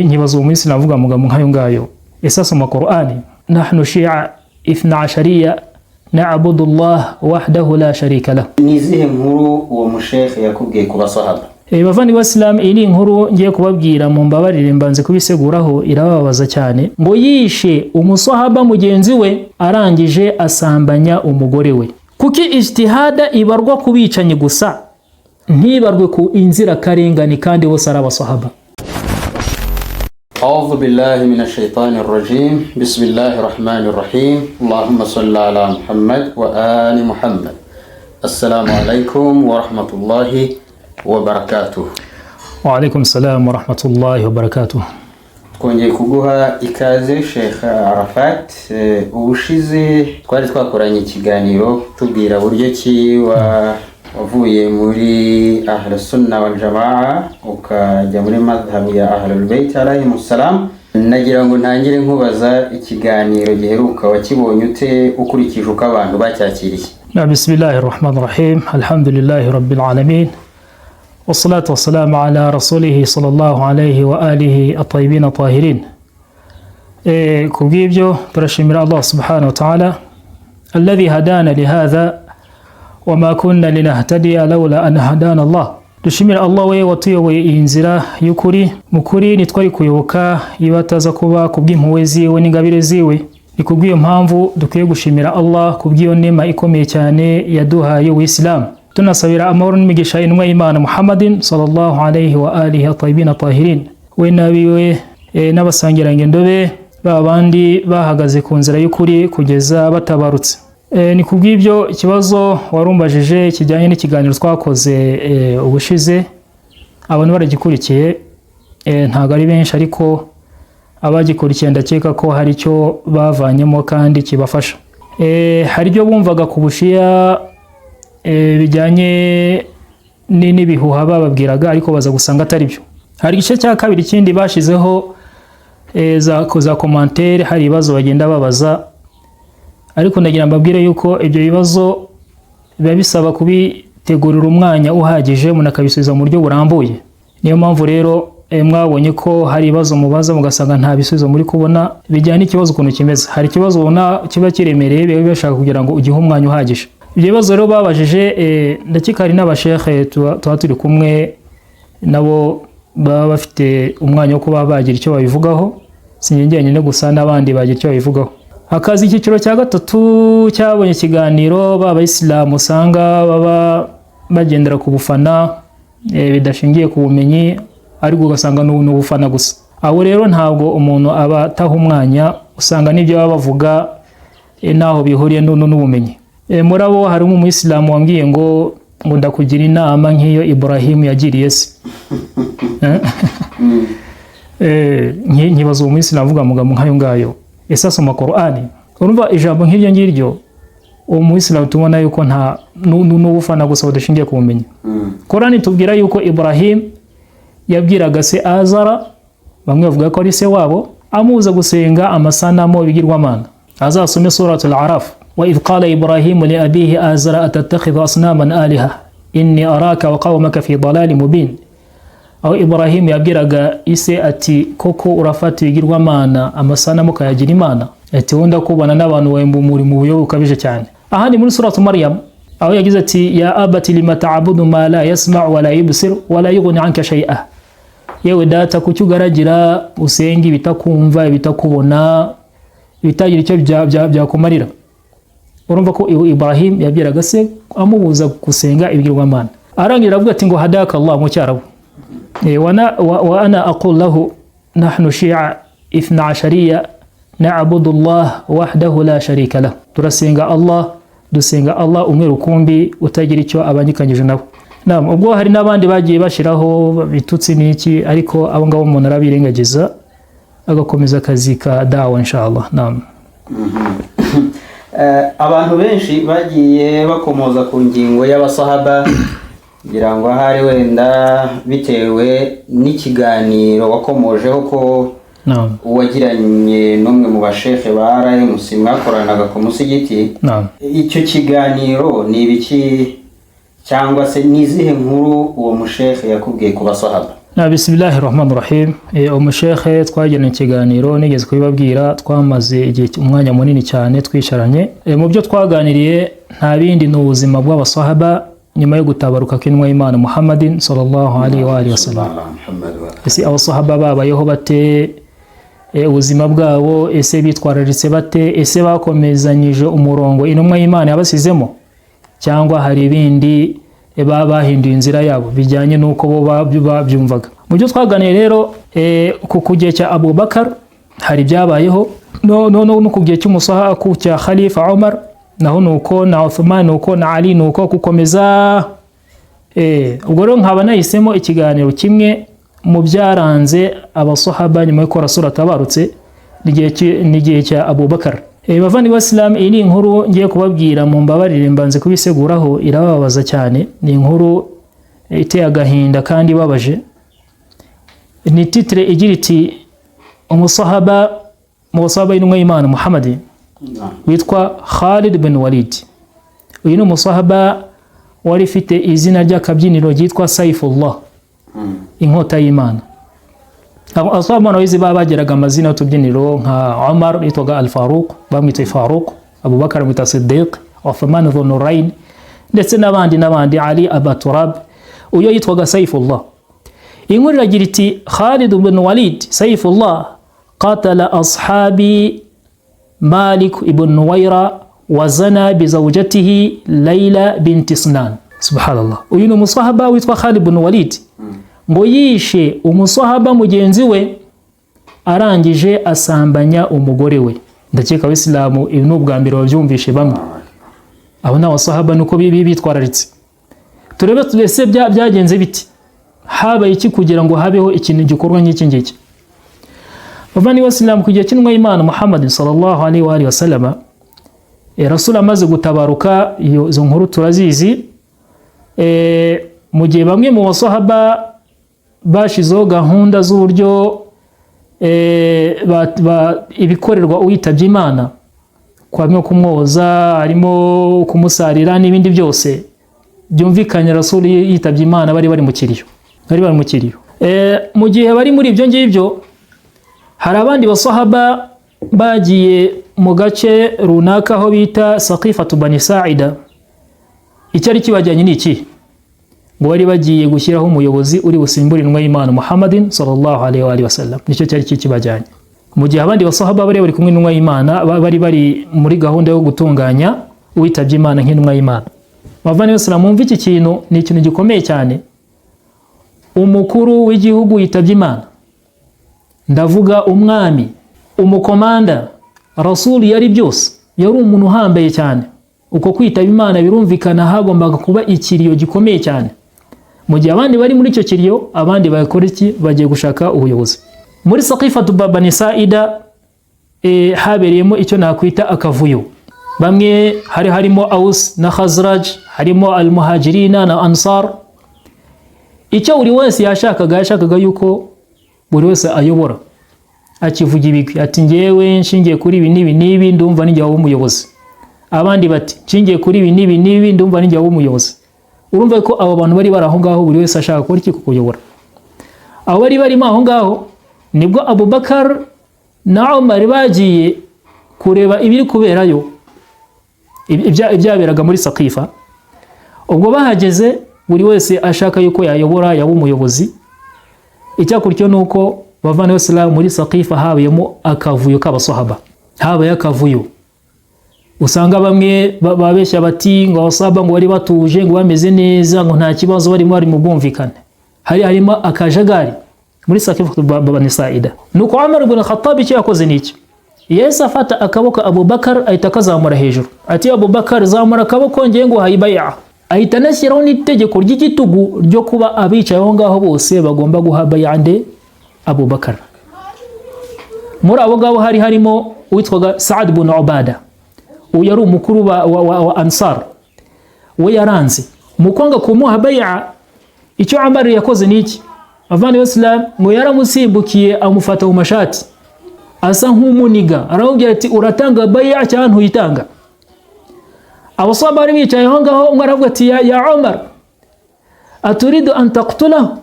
Nkibaza uwo munsi navuga amagambo nk'ayo ngayo, ese asoma Qur'ani? Nahnu shia ithna ashariya na'budu Allah wahdahu la sharika lah. Ni izihe nkuru uwo mushehe yakubwiye ku basahaba? Bavandimwe b'Abasilamu, iyi ni inkuru ngiye kubabwira, mu mbabarire mbanze kubiseguraho, irababaza cyane. Ngo yishe umusahaba mugenzi we, arangije asambanya umugore we. Kuki ijtihada ibarwa ku bicanyi gusa, ntibarwe ku inzirakarengane, kandi bose ari abasahaba? أعوذ بالله من الشيطان الرجيم، بسم الله الرحمن الرحيم، اللهم صل على محمد وآل محمد. السلام عليكم ورحمة الله وبركاته. Wa alaikum salam wa rahmatullahi wa barakatuh. Twongeye kuguha ikaze, Sheikh Arafat. Ubushize twari twakoranye ikiganiro tubwira buryo ki wavuye muri Ahlus Sunna wal Jamaa ukajya muri madhhabu ya Ahlul Bait alayhimus salam. Nagira ngo ntangire nkubaza, ikiganiro giheruka wakibonye ute ukurikije uko abantu bacyakiriye? نعم، بسم الله الرحمن الرحيم، الحمد لله رب العالمين، والصلاة والسلام على رسوله صلى الله عليه وآله الطيبين الطاهرين. Kubw'ibyo turashimira Allah سبحانه وتعالى الذي هدانا لهذا وما كنا لنهتدي لولا أن هدانا الله. Dushimira Allah we watuyoboye iyi nzira y'ukuri. Mu kuri ntitwari kuyoboka iyo ataza kuba kubw'impuhwe ziwe n'ingabire ziwe. Ni kubw'iyo mpamvu dukwiye gushimira Allah kubw'iyo nema ikomeye cyane yaduhaye w'Isilamu. Tunasabira amahoro n'imigisha intumwa y'Imana Muhammadin صلى الله عليه وآله الطيبين الطاهرين, we n'abiwe n'abasangirangendo be, ba bandi bahagaze ku nzira y'ukuri kugeza batabarutse. Ni kubw'ibyo, ikibazo warumbajije kijyanye n'ikiganiro twakoze ubushize, abantu baragikurikiye, ntabwo ari benshi, ariko abagikurikiye ndakeka ko hari icyo bavanyemo kandi kibafasha. Hari ibyo bumvaga ku bushiya bijyanye n'ibihuha bababwiraga, ariko baza gusanga atari byo. Hari igice cya kabiri kindi bashyizeho za commentaire, hari ibibazo bagenda babaza, ariko ndagira mbabwire yuko ibyo bibazo biba bisaba kubitegurira umwanya uhagije, umuntu akabisubiza mu buryo burambuye. Niyo mpamvu rero mwabonye ko hari ibibazo mubaza mugasanga nta bisubizo muri kubona bijyanye n'ikibazo ukuntu kimeze. Hari ikibazo ubona kiba kiremereye, biba bashaka kugira ngo ugihe umwanya uhagije. Ibyo bibazo rero babajije, ndakeka hari n'abashehe tuba turi kumwe nabo baba bafite umwanya wo kuba bagira icyo babivugaho. Si njye njyenyine gusa, n'abandi bagira icyo babivugaho. Hakaza icyiciro cya gatatu cyabonye ikiganiro, ba bayisilamu usanga baba bagendera ku bufana bidashingiye ku bumenyi, ariko ugasanga ni ubufana gusa. Abo rero ntabwo umuntu aba ataha umwanya, usanga n'ibyo baba bavuga n'aho bihuriye n'ubumenyi. Muri abo harimo umuyisilamu wambwiye ngo ndakugira inama nk'iyo Ibrahim yagiriye se. Nkibaza uwo muyisilamu avuga amagambo nk'ayo ngayo, ese asoma Qur'ani? Urumva ijambo nk'iryo ngiryo, uwo muyisilamu tubona yuko nta n'ubufana gusa budashingiye ku bumenyi. Qur'ani tubwira yuko Ibrahim yabwiraga se Azara, bamwe bavuga ko ari se wabo, amubuza gusenga amasanamu, ibigirwamana. Azasome Suratul Araf: وإذ قال إبراهيم لأبيه آزر أتتخذ أصناما آلهة إني أراك وقومك في ضلال مبين. Aho Ibrahim yabwiraga ise ati: "Koko urafata ibigirwamana, amasanamu, ukayagira imana?" Ati: "Wowe ndakubona n'abantu bawe muri mu buyobe bukabije cyane." Ahandi muri Suratu Maryam, aho yagize ati: يا أبت لم تعبد ما لا يسمع ولا يبصر ولا يغني عنك شيئا. Yewe data, kuki ugaragira usenga ibitakumva, ibitakubona, ibitagira icyo byakumarira? Urumva ko Ibrahim yabwiraga se amubuza gusenga ibigirwamana. Arangira aravuga ati ngo هداك الله mu Cyarabu. وأنا أقول له نحن شيعة اثنا عشرية نعبد الله وحده لا شريك له. Turasenga Allah, dusenga Allah umwe rukumbi utagira icyo abangikanyije nawe. Naam, ubwo hari n'abandi bagiye bashiraho bitutsi n'iki, ariko abo ngabo umuntu arabirengagiza agakomeza akazi ka dawa inshallah. Naam. Abantu benshi bagiye bakomoza ku ngingo y'abasahaba, ngira ngo ahari wenda bitewe n'ikiganiro wakomojeho ko Naam. wagiranye n'umwe mu bashehe ba RMC mwakoranaga ku musigiti. Naam. Icyo kiganiro ni ibiki, cyangwa se ni izihe nkuru uwo mushehe yakubwiye ku basahaba? Na bismillahi rahmani rahim. Umushekhe twagiranye ikiganiro, nigeze kubibabwira, twamaze igihe, umwanya munini cyane twicaranye. Mu byo twaganiriye nta bindi, ni ubuzima bw'abasahaba nyuma yo gutabaruka kw'intumwa y'Imana Muhammadin sallallahu alaihi wa alihi wasallam. Ese abasahaba babayeho bate? Ubuzima bwabo, ese bitwararitse bate? Ese bakomezanyije umurongo intumwa y'Imana yabasizemo, cyangwa hari ibindi baba bahinduye inzira yabo bijyanye n'uko bo babyumvaga? Mu byo twaganiye rero, ku gihe cya Abubakar hari ibyabayeho, no ku gihe cy'umusaha ku cya Khalifa Umar naho nuko, na Uthman nuko, na Ali nuko, gukomeza. Ubwo rero nkaba nahisemo ikiganiro kimwe mu byaranze abasahaba nyuma y'uko Rasul atabarutse, n'igihe cya Abubakar. Bavandimwe b'Isilamu, iyi ni inkuru ngiye kubabwira, mu mbabarire mbanze kubiseguraho, irababaza cyane. Ni inkuru iteye agahinda kandi ibabaje. Ni titre igira iti: umusahaba mu basahaba y'intumwa y'Imana Muhammad witwa Khalid bin Walid. Uyu ni umusahaba wari ufite izina ry'akabyiniro ryitwa Saifullah, inkota y'Imana. Abasahaba b'izi baba bageraga amazina y'utubyiniro, nka Umar yitwaga Al-Faruq, bamwita Faruq, Abubakar bamwita Siddiq, Uthman Dhunurain, ndetse n'abandi n'abandi, Ali Abaturab. Uyo yitwaga Saifullah. Inkuru iragira iti: Khalid bin Walid Saifullah qatala ashabi Malik ibn Nuwaira wa zana bizawjatihi Layla binti Sinan. Subhanallah, uyu ni umusahaba witwa Khalid bin Walid, ngo yishe umusahaba mugenzi we, arangije asambanya umugore we. Ndakeka abisilamu ibi ni ubwa mbere babyumvishe bamwe. Abo ni abasahaba, nuko bibi bitwararitse. Turebe ese byagenze biti, habaye iki kugira ngo habeho ikintu gikorwa nk'iki ngiki? Bavandimwe b'Isilamu, ku gihe cy'intumwa y'Imana Muhammad sallallahu alaihi wa alihi wasallama, Rasul amaze gutabaruka, izo nkuru turazizi. Mu gihe bamwe mu basahaba bashizeho gahunda z'uburyo ibikorerwa uwitabye Imana, harimo kumwoza, harimo kumusarira n'ibindi byose byumvikanye, Rasul yitabye Imana bari bari mu kiriyo, bari bari mu kiriyo. Mu gihe bari muri ibyo ngibyo, hari abandi basahaba bagiye mu gace runaka aho bita Saqifatu Bani Sa'ida. Icyari kibajyanye ni iki? Ngo bari bagiye gushyiraho umuyobozi uri busimbure intumwa y'Imana Muhammadin sallallahu alaihi wa alihi wasallam, nicyo cyari kikibajyanye. Mu gihe abandi basahaba bari bari kumwe n'intumwa y'Imana, bari bari muri gahunda yo gutunganya uwitabye Imana nk'intumwa y'Imana. Bavandimwe b'Isilamu, mwumve iki kintu, ni ikintu gikomeye cyane. Umukuru w'igihugu yitabye Imana, ndavuga umwami, umukomanda, Rasul yari byose, yari umuntu uhambaye cyane. Uko kwitaba Imana birumvikana hagombaga kuba ikiriyo gikomeye cyane. Mu gihe abandi bari muri icyo kiriyo, abandi bakora iki? Bagiye gushaka ubuyobozi. Muri Saqifatu Bani Sa'ida habereyemo icyo nakwita akavuyo. Bamwe hari harimo Aus na Khazraj, harimo Al-Muhajirina na Ansar. Icyo buri wese yashakaga, yashakaga yuko buri wese ayobora, akivuga ibigwi, ati: "Ngewe nshingiye kuri ibi n'ibi n'ibi, ndumva ninjye waba umuyobozi." Abandi bati: "Nshingiye kuri ibi n'ibi n'ibi, ndumva ninjye waba umuyobozi." Urumva ko abo bantu bari bari aho ngaho, buri wese ashaka gukora iki? Kukuyobora. Abo bari barimo aho ngaho, nibwo Abubakar na Umar bagiye kureba ibiri kuberayo, ibyaberaga muri Sakifa. Ubwo bahageze, buri wese ashaka yuko yayobora, yaba umuyobozi. Icyakurikiyeho ni uko, bavandimwe b'Isilamu, muri Sakifa habayemo akavuyo k'abasahaba, habaye akavuyo. Usanga bamwe babeshya bati ngo abasahaba ngo bari batuje, ngo bameze neza, ngo nta kibazo, barimo bari mu bwumvikane. Hari harimo akajagari muri Sakifa Bani Saida. Nuko Umar ibn Khattab icyo yakoze ni iki? Yesu afata akaboko Abubakar, ahita akazamura hejuru, ati: "Abubakar, zamura akaboko, ngiye ngo baya." Ahita anashyiraho n'itegeko ry'igitugu ryo kuba abicaye aho ngaho bose bagomba guha baya nde? Abubakar. Muri abo ngabo hari harimo uwitwaga Saad ibn Ubada, uyu yari umukuru wa Ansar. We yaranze mu kwanga kumuha baya. Icyo Umar yakoze ni iki, bavandimwe b'Isilamu? Ngo yaramusimbukiye, amufata mu mashati, asa nk'umuniga, aramubwira ati: "Uratanga baya cyangwa ntuyitanga?" Abasahaba bari bicaye aho ngaho, umwe aravuga ati: Ya Umar, aturidu an taqtulahu?"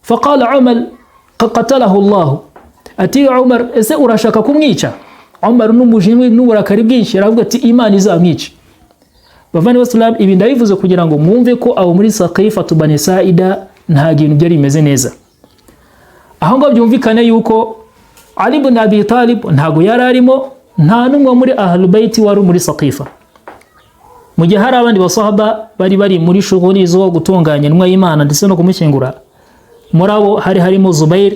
Faqala Umar qatalahu Allah, ati Umar, ese urashaka kumwica? Umar n'umujinya n'uburakari bwinshi aravuga ati Imana izamwica. Bavandimwe Islam, ibi ndabivuze kugira ngo mwumve ko abo muri Saqifatu Bani Saida nta bintu byari bimeze neza. Aho ngaho byumvikane yuko Ali ibn Abi Talib ntago yari arimo, nta n'umwe muri Ahlul Bayt wari muri Saqifa. Mu gihe hari abandi basahaba bari bari muri shughuli zo gutunganya intumwa y'Imana ndetse no kumushyingura, muri abo hari harimo Zubair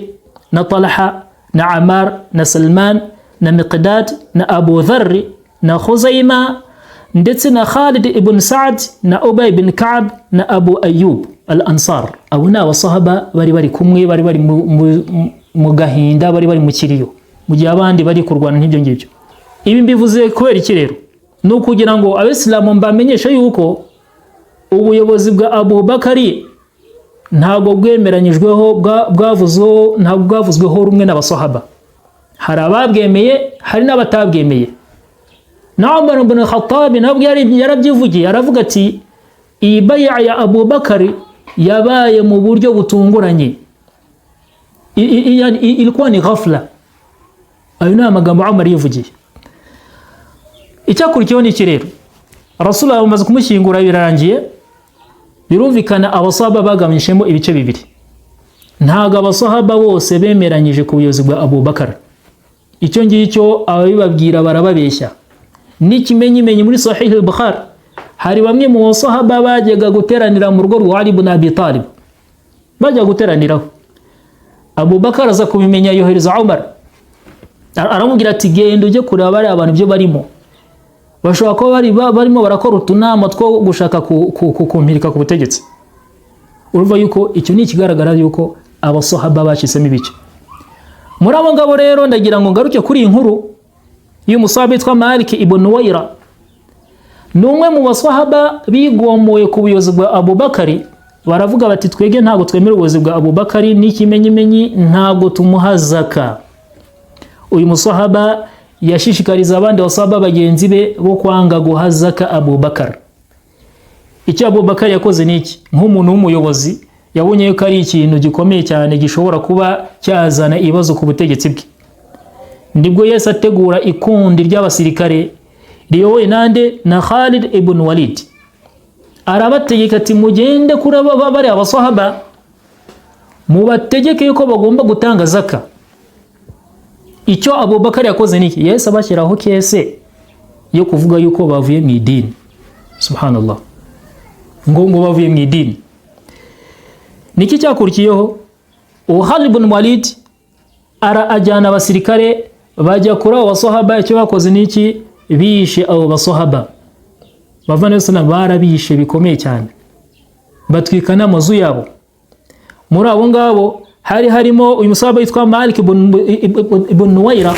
na Talha na Amar na Salman na Miqdad na Abu Dharr na Khuzaima ndetse na Khalid ibn Sa'd na Ubay ibn Ka'b na Abu Ayyub al-Ansar. Abo ni abasahaba bari bari kumwe, bari bari mu gahinda, bari bari mu kiriyo, mu gihe abandi bari kurwana nk'ibyo ngibyo. Ibi mbivuze kubera iki rero? Ni ukugira ngo Abisilamu mbamenyeshe yuko ubuyobozi bwa Abu Bakari ntabwo bwemeranyijweho, bwavuzweho, ntabwo bwavuzweho rumwe n'abasahaba. Hari ababwemeye, hari n'abatabwemeye. Na Umar ibn Khattab nabwo yarabyivugiye, aravuga ati iyi baya ya Abu Bakari yabaye mu buryo butunguranye, ilikuwa ni ghafla. Ayo ni amagambo Umar yivugiye. Icyakurikiyeho ni iki rero? Rasulullah bamaze kumushyingura birarangiye, birumvikana abasahaba bagabanyijemo ibice bibiri. Ntabwo abasahaba bose bemeranyije ku buyobozi bwa Abu Bakar. Icyo ngicyo ababibabwira barababeshya. N'ikimenyimenyi muri Sahih al-Bukhari hari bamwe mu basahaba bajyaga guteranira mu rugo rwa Ali ibn Abi Talib, bajya guteraniraho. Abu Bakar aza kubimenya, yohereza Umar, aramubwira ati genda ujye kureba bariya abantu ibyo barimo, bashobora kuba bari barimo barakora utunama two gushaka kumpirika ku butegetsi. Urumva yuko icyo ni ikigaragara yuko abasahaba bacitsemo ibice. Muri abo ngabo rero ndagira ngo ngaruke kuri iyi nkuru y'umusahaba witwa Malik ibn Nuwaira. Ni umwe mu basahaba bigomoye ku buyobozi bwa Abubakari, baravuga bati twege ntabwo twemera ubuyobozi bwa Abubakari, n'ikimenyimenyi ntabwo tumuha zaka. Uyu musahaba yashishikariza abandi basahaba bagenzi be bo kwanga guha zaka Abubakar. Icyo Abubakar yakoze ni iki? Nk'umuntu w'umuyobozi yabonye yuko ari ikintu gikomeye cyane gishobora kuba cyazana ibibazo ku butegetsi bwe. Nibwo Yesu ategura ikundi ry'abasirikare riyobowe nande? Na Khalid ibn Walid. Arabategeka ati mugende kuri aba bari abasahaba, mubategeke yuko bagomba gutanga zaka. Icyo Abubakar yakoze ni iki? Yesu abashyiraho case yo kuvuga yuko bavuye mu idini. Subhanallah, ngo bavuye mu idini. Niki cyakurikiyeho? Uwo Khalid ibn Walid ara ajyana abasirikare bajya kuri abo basahaba. Icyo bakoze ni iki? Bishe abo basahaba. Bavandimwe, barabishe bikomeye cyane, batwika n'amazu yabo. Muri abo ngabo hari harimo uyu musahaba witwa Malik ibn Nuwaira.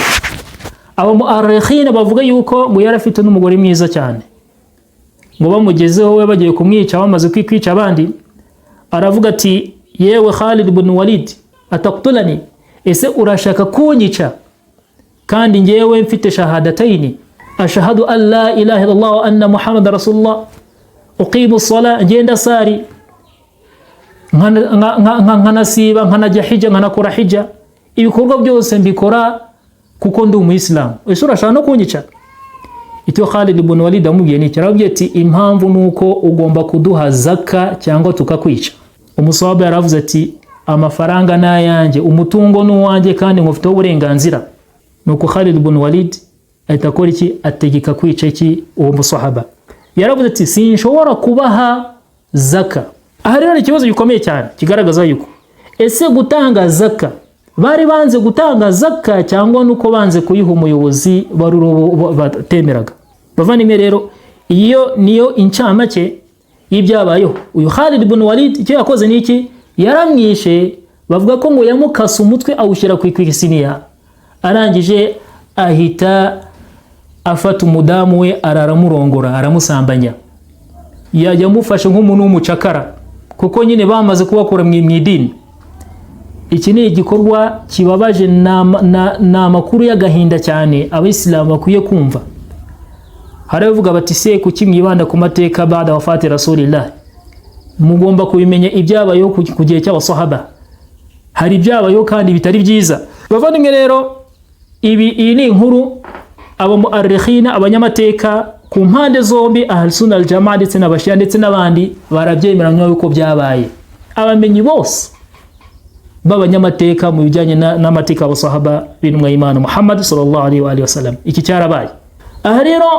Abo mu arikhina bavuga yuko ngo yari afite n'umugore mwiza cyane, ngo bamugezeho we bagiye kumwica, bamaze kwica abandi, aravuga ati yewe Khalid ibn Walid, ataqtulani, ese urashaka kunyica kandi ngewe mfite shahadataini, ashhadu an la ilaha illallah wa anna muhammad rasulullah, uqimu sala, ngenda sari, nkanasiba, nkanajya hija, nkanakora hija, ibikorwa byose mbikora kuko ndi umuyisilamu, ese urashaka no kunyica? Icyo Khalid ibn Walid amubwiye ni iki? Arababwiye ati impamvu nuko ugomba kuduha zaka cyangwa tukakwica. Umusahaba yaravuze ati amafaranga ni ayanjye, umutungo ni uwanjye kandi ngufiteho uburenganzira. Nuko Khalid ibn Walid ahita akora iki? Ategeka kwica iki? Uwo musahaba. Yaravuze ati sinshobora kubaha zaka. Aha rero ni ikibazo gikomeye cyane kigaragaza yuko ese gutanga zaka bari banze gutanga zaka cyangwa nuko banze kuyiha umuyobozi batemeraga. Bavandimwe rero, iyo niyo incamake y'ibyabayeho. Uyu Khalid ibn Walid icyo yakoze ni iki? Yaramwishe. Bavuga ko ngo yamukase umutwe awushyira ku isiniya, arangije ahita afata umudamu we araramurongora, aramusambanya. Yamufashe nk'umuntu w'umucakara kuko nyine bamaze kubakura mu idini. Iki ni igikorwa kibabaje, ni amakuru y'agahinda cyane Abayisilamu bakwiye kumva. Hari abavuga bati se kuki mwibanda ku mateka bada wafati rasulillah? Mugomba kubimenya ibyabayeho ku gihe cy'abasahaba. Hari ibyabayeho kandi bitari byiza. Bavandimwe rero, iyi ni inkuru abo muarikhina, abanyamateka ku mpande zombi, Ahl Sunna al Jamaa ndetse n'Abashia ndetse n'abandi, barabyemeranywa yuko byabaye. Abamenyi bose b'abanyamateka mu bijyanye n'amateka y'abasahaba b'intumwa y'Imana Muhammad sallallahu alaihi wa alihi wasallam, iki cyarabaye. Aha rero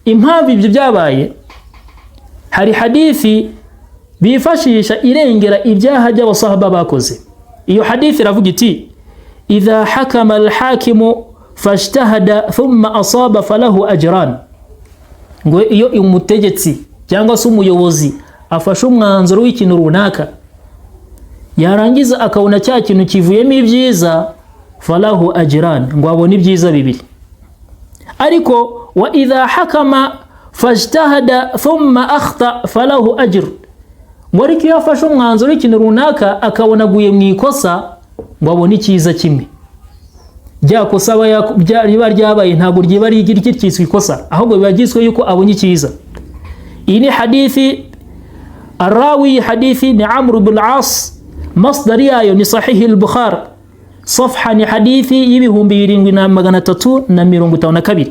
impamvu ibyo byabaye, hari hadithi bifashisha irengera ibyaha by'abasahaba bakoze. Iyo hadithi iravuga iti: "Idha hakama alhakimu fajtahada thumma asaba falahu ajran." Ngo iyo umutegetsi cyangwa se umuyobozi afashe umwanzuro w'ikintu runaka, yarangiza akabona cya kintu kivuyemo ibyiza, falahu ajran, ngo abone ibyiza bibiri. Ariko wa idha hakama fajtahada thumma akhta falahu ajr, ngo ariko iyo afashe umwanzuro w'ikintu runaka akabona aguye mu ikosa, ngo abone icyiza kimwe. Rya kosa riba ryabaye ntabwo ryiba ryitwa ikosa, ahubwo biba ryiswe yuko abonye icyiza. Iyi ni hadithi, arawi hadithi ni Amr bin As, masdari yayo ni Sahihi al-Bukhari, safha ni hadithi y'7352.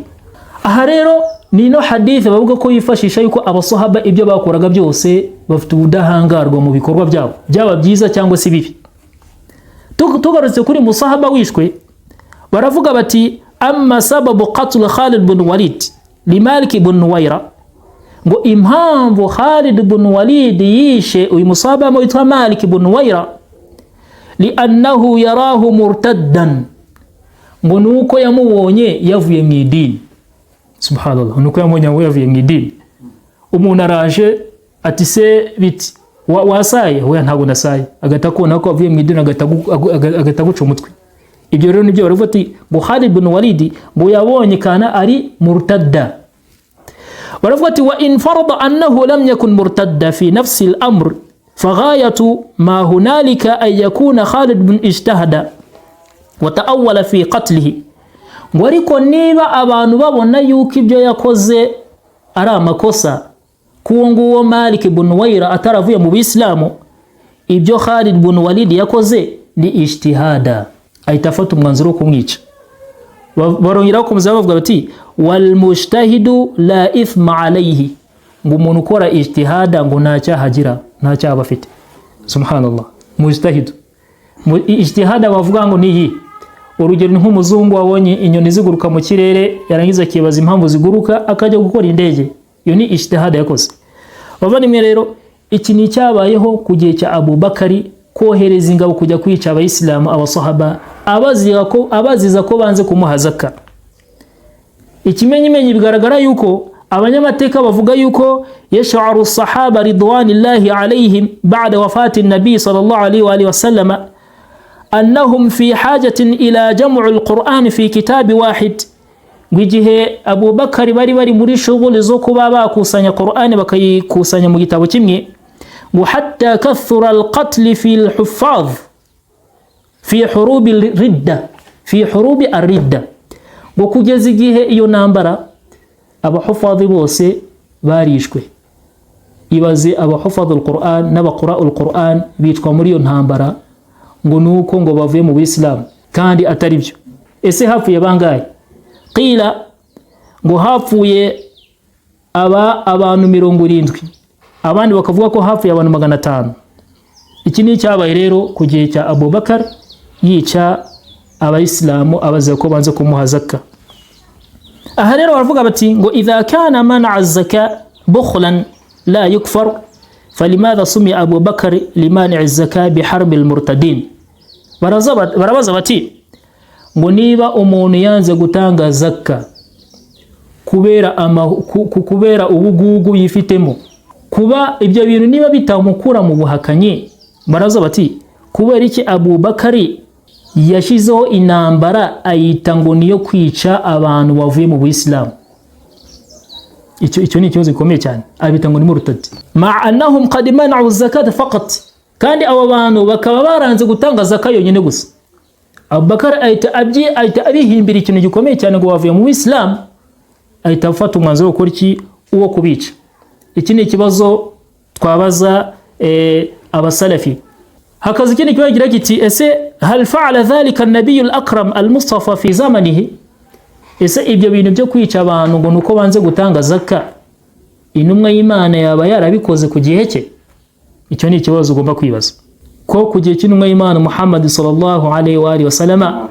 Aha rero ni ino hadithi bavuga ko yifashisha yuko abasahaba ibyo bakoraga byose bafite ubudahangarwa mu bikorwa byabo, byaba byiza cyangwa se bibi. Tugarutse kuri musahaba wishwe, baravuga bati: "Amma sababu qatl Khalid bin Walid li Malik bin Nuwaira", ngo impamvu Khalid bin Walid yishe uyu musahaba witwa Malik bin Nuwaira, liannahu yarahu murtaddan, ngo nuko yamubonye yavuye mu idini. Subhanallah, nuko yamubonye yavuye mu idini. Umuntu araje ati: "Se biti, wasaye?" "Oya, ntabwo nasaye." Agahita akubona ko avuye mu idini, agahita aguca umutwe. Ibyo rero nibyo baravuga ati ngo Khalid bin Walid ngo yabonye kana ari murtadda. Baravuga ati: "Wa in farada annahu lam yakun murtadda fi nafsi al-amr, faghayatu ma hunalika an yakuna Khalid bin ijtahada wa ta'awwala fi qatlihi." Ngo ariko niba abantu babona yuko ibyo yakoze ari amakosa, kuwo nguwo Malik ibn Nuwaira ataravuye mu Bisilamu, ibyo Khalid ibn Walid yakoze ni ijtihada, ahita afata umwanzuro wo kumwica. Barongera bakomeza bavuga bati: "Wal mujtahidu la ithma alayhi", ngo umuntu ukora ijtihada ngo nta cyaha agira, nta cyaha aba afite. Subhanallah, mujtahidu, ijtihada bavuga ngo ni iyi. Urugero ni nk'umuzungu wabonye inyoni ziguruka mu kirere, yarangiza akibaza impamvu ziguruka, akajya gukora indege. Iyo ni ijtihada yakoze. Bavandimwe rero, iki ni icyabayeho ku gihe cya Abubakari, kohereza ingabo kujya kwica Abayisilamu, abasahaba, abaziza ko banze kumuha zaka. Ikimenyimenyi, bigaragara yuko abanyamateka bavuga yuko yash'aru sahaba ridwanillahi alayhim ba'da wafati nabi sallallahu alayhi wa alihi wasallama annahum fi hajatin ila jam'u alquran fi kitabi wahid. Ngo igihe Abubakari bari muri shughuli zo kuba bakusanya Qur'ani, bakayikusanya mu gitabo kimwe, ngo hatta kathura alqatl fi alhuffaz fi hurubi ridda, fi hurubi arridda, ngo kugeza igihe iyo ntambara abahufadhi bose barishwe. Ibaze, abahufadhi alquran n'abaqura alquran bicwa muri iyo ntambara, ngo nuko ngo bavuye mu Bisilamu kandi atari byo. Ese hapfuye bangahe? Qila ngo hapfuye aba abantu 70, abandi bakavuga ko hapfuye abantu 500. Iki ni icyabaye rero ku gihe cya Abubakar, yica Abayisilamu abaza ko banze kumuha zaka. Aha rero baravuga bati ngo idha kana man'a zaka bukhlan la yukfar, falimadha sumia Abu Bakar limani'i zaka biharbi almurtadin? Barabaza bati ngo niba umuntu yanze gutanga zaka kubera ubugugu yifitemo, kuba ibyo bintu niba bitamukura mu buhakanyi, baraza bati kubera iki Abu Bakari yashyizeho intambara ayita ngo niyo kwica abantu bavuye mu Buyisilamu? Icyo ni ikibazo gikomeye cyane. Abita ngo ni murtadi ma annahum qad mana'u zakata faqat, kandi abo bantu bakaba baranze gutanga zaka yonyine gusa. Abubakar ahita abihimbira ikintu gikomeye cyane ngo bavuye mu Buyisilamu, ahita afata umwanzuro wo gukora iki? Uwo kubica. Iki ni ikibazo twabaza abasalafi. Hakaza ikindi kibazo kigira kiti: ese hal fa'ala dhalika an-nabiyyu al-akram al-mustafa fi zamanihi? Ese ibyo bintu byo kwica abantu ngo nuko banze gutanga zaka, intumwa y'Imana yaba yarabikoze ku gihe cye? Icyo ni ikibazo ugomba kwibaza, ko ku gihe cy'intumwa y'Imana Muhammad sallallahu alaihi wa alihi wasallama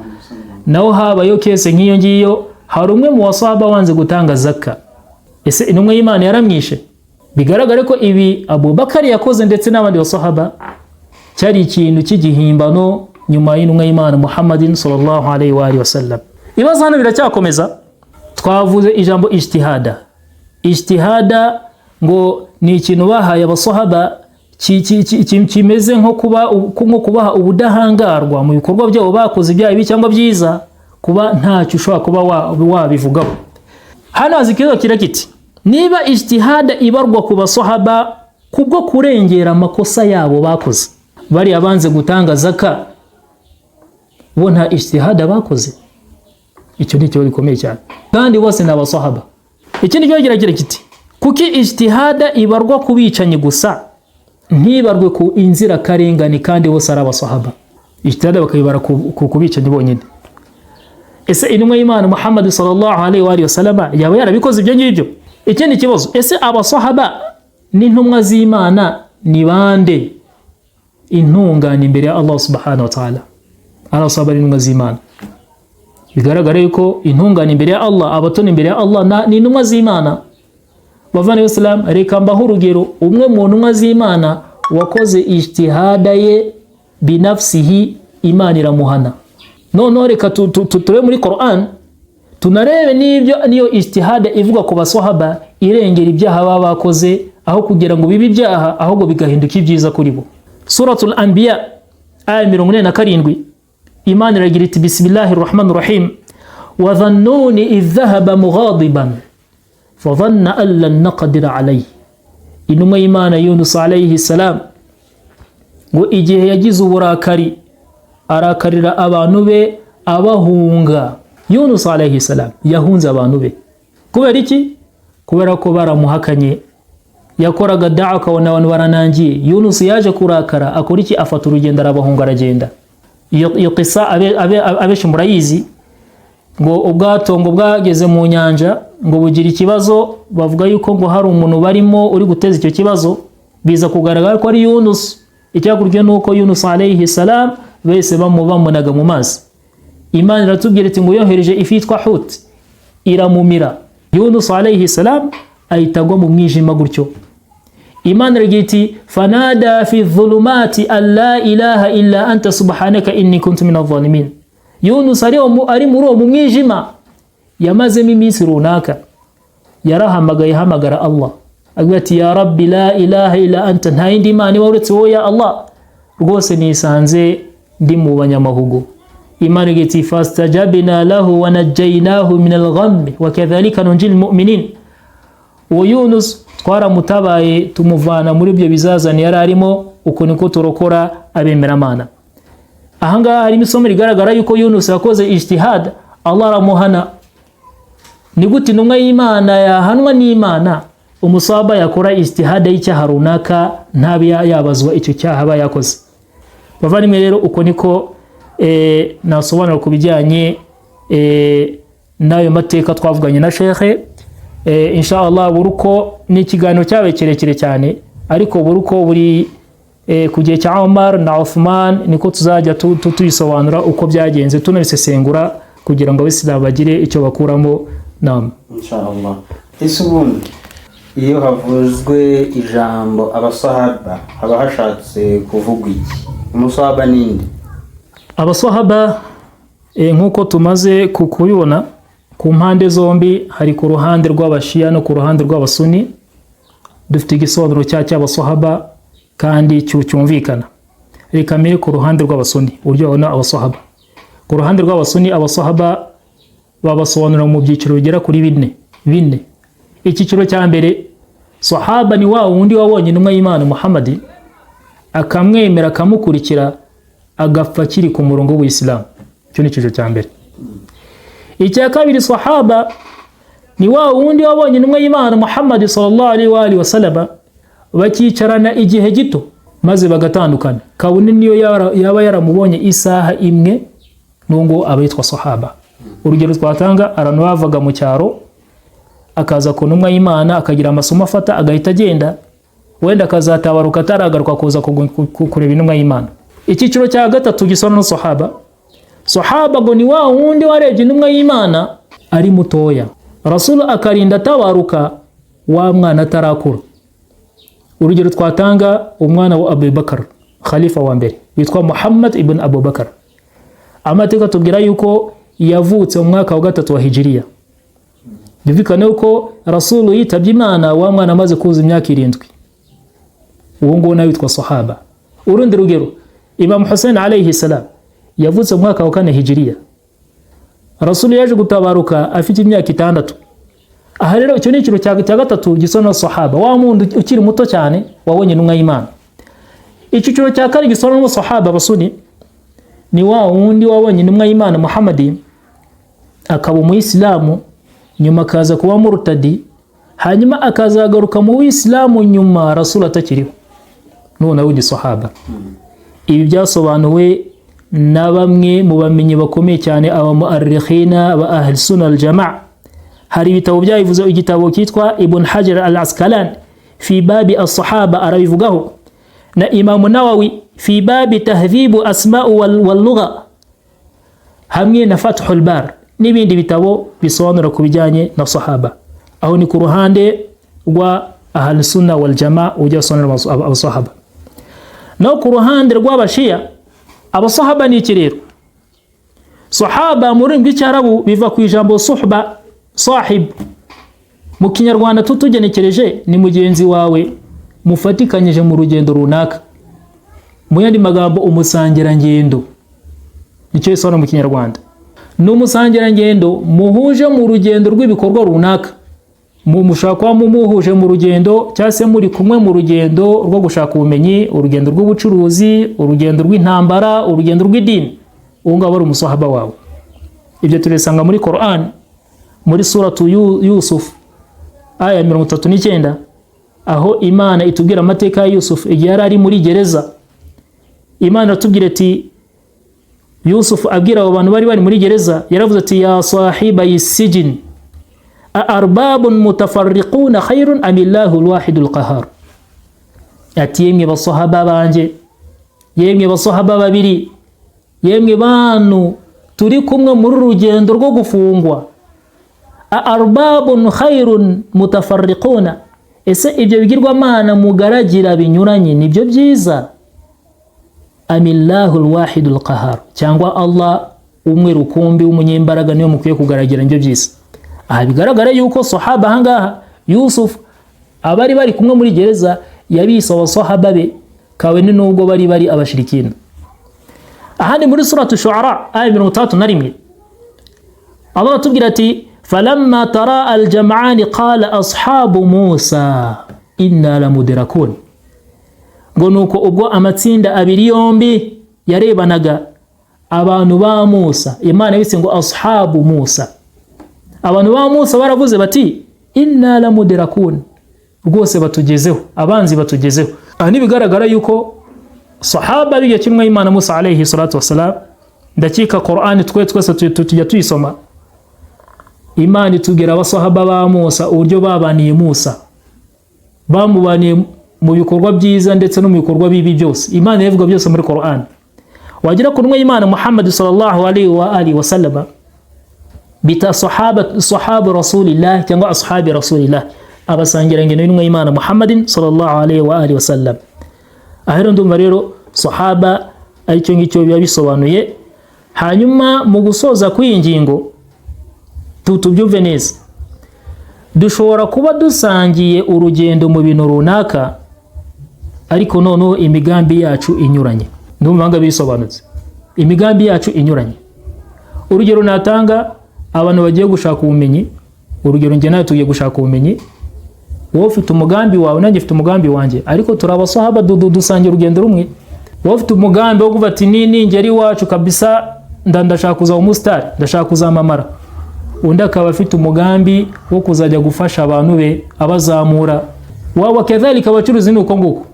naho habayo case nk'iyo ngiyo. Hari umwe mu basahaba wanze gutanga zaka. Ese intumwa y'Imana yaramwishe? Bigaragare ko ibi Abubakari yakoze ndetse n'abandi basahaba cyari ikintu cy'igihimbano nyuma y'intumwa y'Imana Muhammadin sallallahu alaihi wa alihi wasallam. Ibibazo hano biracyakomeza. Twavuze ijambo ijtihada. Ijtihada ngo ni ikintu bahaye abasahaba kimeze nko kubaha ubudahangarwa mu bikorwa byabo bakoze, ibyaha bibi cyangwa byiza, kuba ntacyo ushobora kuba wabivugaho. Hano haza ikibazo kira kiti: niba ijtihada ibarwa ku basahaba kubwo kurengera amakosa yabo bakoze, bariya banze gutanga zaka bo nta ijtihada bakoze? Icyo ni ikibazo gikomeye cyane, kandi bose ni abasahaba. Ikindi kibazo kiragira kiti: kuki ijtihada ibarwa ku bicanyi gusa, ntibarwe ku inzirakarengane, kandi bose ari abasahaba? Ijtihada bakayibara ku bicanyi bonyine. Ese intumwa y'Imana Muhammad sallallahu alaihi wa alihi wasallama yaba yarabikoze ibyo ngibyo? Ikindi kibazo: ese abasahaba n'intumwa z'Imana ni bande intungane imbere ya Allah subhanahu wa ta'ala? Abasahaba n'intumwa z'Imana, bigaragara yuko intungane imbere ya Allah, abatoni imbere ya Allah ni intumwa z'Imana. Bavandimwe Islam, reka mbaho urugero. Umwe mu ntumwa z'Imana wakoze ijtihada ye binafsihi, Imana iramuhana. Noneho reka turebe muri Quran, tunarebe n'ibyo niyo ijtihada ivuga ku basahaba irengera ibyaha baba bakoze, aho kugira ngo bibe ibyaha ahubwo bigahinduka ibyiza kuri bo. Suratul Anbiya, aya 47, Imana iragira iti: bismillahi rahmani rahim, wa dhannuni idh dhahaba mughadiban fadhanna an lan naqdira alayhi. Intumwa y'Imana Yunus alayhi salam, ngo igihe yagize uburakari arakarira abantu be abahunga. Yunus alayhi salam yahunze abantu be kubera iki? Kubera ko baramuhakanye. Yakoraga da'a akabona abantu baranangiye. Yunus yaje kurakara, akora iki? Afata urugendo, arabahunga, aragenda. Iyo qissa abenshi murayizi. Ngo ubwato ngo bwageze mu nyanja, ngo bugira ikibazo, bavuga yuko ngo hari umuntu barimo uri guteza icyo kibazo. Biza kugaragara ko ari Yunus. Icyakurikiye ni uko Yunus alayhi salam bese bamunaga mu mazi. Imana iratubwira iti ngo yohereje ifi yitwa Hut, iramumira. Yunus alayhi salam ahita agwa mu mwijima gutyo. Imana iragira iti: fanada fi dhulumati an la ilaha illa anta subhanaka inni kuntu min adh-dhalimin. Yunus ari muri uwo mu mwijima yamazemo iminsi runaka, yarahamagaye, hamagara Allah, agira ati: ya rabbi, la ilaha illa anta, nta yindi mana iba uretse wowe, ya Allah, rwose nisanze ndi mu banyamahugu. Imana igira iti: fastajabna lahu wa najjaynahu min al-ghammi wa kadhalika nunjil mu'minin. Uwo Yunus twaramutabaye, tumuvana muri ibyo bizazane yari arimo, uko niko turokora abemeramana. Ahangaha harimo isomo rigaragara yuko Yunus yakoze ijtihad, Allah aramuhana. Ni gute intumwa y'Imana yahanwa n'Imana, umusaba yakora ijtihad y'icyaha runaka ntabe yabazwa icyo cyaha aba yakoze? Bavandimwe rero, uko niko nasobanura ku bijyanye n'ayo mateka twavuganye na shekhe. Insha Allah, buri uko ni ikiganiro cyabaye kirekire cyane, ariko buri uko buri ku gihe cya Omar na Uthman niko tuzajya tuyisobanura uko byagenze, tunabisesengura kugira ngo Abisilamu bagire icyo bakuramo. Nama. Inshallah. Ese ubundi iyo havuzwe ijambo abasahaba haba hashatse kuvugwa iki? Umusahaba ninde? Abasahaba, nk'uko tumaze kubibona ku mpande zombi, hari ku ruhande rw'Abashiya no ku ruhande rw'Abasuni, dufite igisobanuro cy'abasahaba kandi cyumvikana. Reka mbere ku ruhande rw'Abasuni, uburyo babona abasahaba. Ku ruhande rw'Abasuni, abasahaba babasobanura mu byiciro bigera kuri bine. Icyiciro cya mbere, sahaba ni wa wundi wabonye intumwa y'Imana Muhammad, akamwemera, akamukurikira, agapfa akiri ku murongo w'Ubuyisilamu. Icyo ni icyiciro cya mbere. Icya kabiri, sahaba ni wa wundi wabonye intumwa y'Imana Muhammad sallallahu alaihi wa alihi wasallam, bakicarana igihe gito. Maze bagatandukana, kabone niyo yaba yaramubonye isaha imwe, n'ubwo aba yitwa sahaba. Urugero twatanga, abantu bavaga mu cyaro akaza ku ntumwa y'Imana, akagira amasomo afata, agahita agenda, wenda akazatabaruka ataragaruka kuza kureba intumwa y'Imana. Icyiciro cya gatatu gisobanura sahaba, sahaba ngo ni wa wundi warebye intumwa y'Imana ari mutoya, Rasul akarinda atabaruka wa mwana atarakura. Urugero twatanga, umwana wa Abubakar, khalifa wa mbere, witwa Muhammad ibn Abubakar. Amateka tubwira yuko yavutse mu mwaka wa 3 wa Hijiriya. Byumvikane ko Rasulu yitabye Imana wa mwana amaze kuza imyaka 7. Uwo nguwo nawe witwa sahaba. Urundi rugero, Imam Hussein alayhi salam yavutse mu mwaka wa 4 Hijiriya. Rasulu yaje gutabaruka afite imyaka 6. Aha rero icyo ni ikintu cya gatatu gisobanura sahaba, wa muntu ukiri muto cyane wabonye intumwa y'Imana. Icyiciro cya kane gisobanura sahaba basuni ni wa wundi wabonye intumwa y'Imana Muhammad, akaba umuyisilamu, nyuma akaza kuba murtadi, hanyuma akazagaruka mu Isilamu nyuma Rasul atakiriho, none we ni sahaba. Ibi byasobanuwe na bamwe mu bamenyi bakomeye cyane, aba mu'arrikhina ba ahl sunna al jamaa. Hari ibitabo byabivuze, igitabo cyitwa Ibn Hajar al Asqalani fi babi as-sahaba arabivugaho, na Imam Nawawi fi babi tahdhibu asma wal lugha, hamwe na Fathul Bar n'ibindi bitabo bisobanura ku bijyanye na sahaba. Aho ni ku ruhande rwa ahl sunna wal jamaa ujya sobanura abasahaba. No ku ruhande rw'abashia, abasahaba ni iki rero? Sahaba mu rurimi rw'icyarabu biva ku ijambo suhba, sahib. Mu kinyarwanda tutugenekereje ni mugenzi wawe mufatikanyije mu rugendo runaka. Mu yandi magambo, umusangirangendo, nicyo bisobanura mu kinyarwanda. Ni umusangirangendo muhuje mu rugendo rw'ibikorwa runaka. Mushobora kuba muhuje mu rugendo, cyangwa se muri kumwe mu rugendo rwo gushaka ubumenyi, urugendo rw'ubucuruzi, urugendo rw'intambara, urugendo rw'idini. Uwo ngabo ari umusahaba wawe. Ibyo turisanga muri Quran, muri suratu Yusuf aya 39, aho Imana itubwira amateka ya Yusuf igihe yari ari muri gereza. Imana iratubwira ati, Yusuf abwira abo bantu bari bari muri gereza, yaravuze ati: ya sahiba sijin a arbabun mutafarriquna khairun am illahu alwahidul qahar. Ati: yemwe basahaba banje, yemwe basahaba babiri, yemwe bantu turi kumwe muri rugendo rwo gufungwa, a arbabun khairun mutafarriquna, ese ibyo bigirwamana mugaragira binyuranye nibyo byiza, amillahu alwahidul qahar, cyangwa Allah umwe rukumbi w'umunyembaraga niyo mukwiye kugaragira nibyo byiza? Aha bigaragara yuko sahaba ahangaha Yusuf abari bari kumwe muri gereza yabise abasahaba be, kabone nubwo bari bari abashirikina. Ahandi muri suratu Shu'ara aya 31, Allah atubwira ati: falamma tara aljam'ani qala ashabu Musa inna lamudrakun. Ngo nuko ubwo amatsinda abiri yombi yarebanaga, abantu ba Musa, Imana yise ngo ashabu Musa, abantu ba Musa baravuze bati: inna lamudrakun, rwose batugezeho, abanzi batugezeho. Aha nibigaragara yuko sahaba bigiye kimwe Imana Musa alayhi salatu wassalam. Ndakika Qur'an twe twese tujya tuyisoma, Imana itubwira abasahaba ba Musa uburyo babaniye Musa, bamubaniye mu bikorwa byiza ndetse no mu bikorwa bibi byose. Imana ivuga byose muri Qur'an. Wagira ku ntumwa y'Imana Muhammad sallallahu alaihi wa alihi wasallam, bita sahaba, sahaba rasulillah cyangwa ashabi rasulillah, abasangirangendo y'intumwa y'Imana Muhammadin sallallahu alaihi wa alihi wasallam. Aha rero ndumva rero sahaba aricyo ngicyo biba bisobanuye. Hanyuma mu gusoza kw'iyi ngingo, tubyumve neza, dushobora kuba dusangiye urugendo mu bintu runaka, ariko noneho imigambi yacu inyuranye. Ndumva ngo bisobanutse, imigambi yacu inyuranye. Urugero natanga, abantu bagiye gushaka ubumenyi, urugero njye nawe tugiye gushaka ubumenyi, wowe ufite umugambi wawe, nanjye mfite umugambi wanjye, ariko turi abasahaba, dusangira urugendo rumwe. Wowe ufite umugambi wo kuvuga ati: ningera iwacu kabisa ndashaka kuzaba umusitari, ndashaka kuzamamara. Undi akaba afite umugambi wo kuzajya gufasha abantu be abazamura. Waba kadhalika abacuruzi ni uko nguko.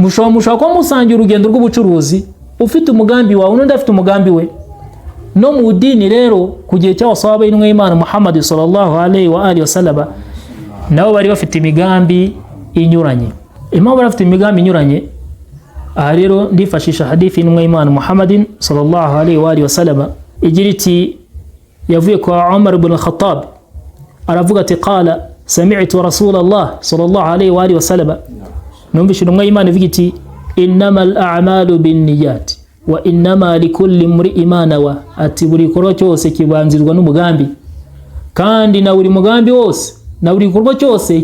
Mushobora kuba musangiye urugendo rw'ubucuruzi, ufite umugambi wawe n'undi afite umugambi we. No mu dini rero, ku gihe cy'abasahaba b'intumwa y'Imana Muhammad sallallahu alaihi wa alihi wasallam, nabo bari bafite imigambi inyuranye. Impamvu bari bafite imigambi inyuranye, aha rero ndifashisha hadithi y'intumwa y'Imana Muhammadin sallallahu alaihi wa alihi wasallam, igira iti, yavuye kwa Umar ibn al-Khattab, aravuga ati: qala sami'tu Rasulallah sallallahu alaihi wa alihi wasallam, numvise intumwa y'Imana ivuga iti: innamal a'malu binniyat wa innama likulli imri'in ma nawa. Ati buri gikorwa cyose kibanzirwa n'umugambi, kandi na buri mugambi wose na buri gikorwa cyose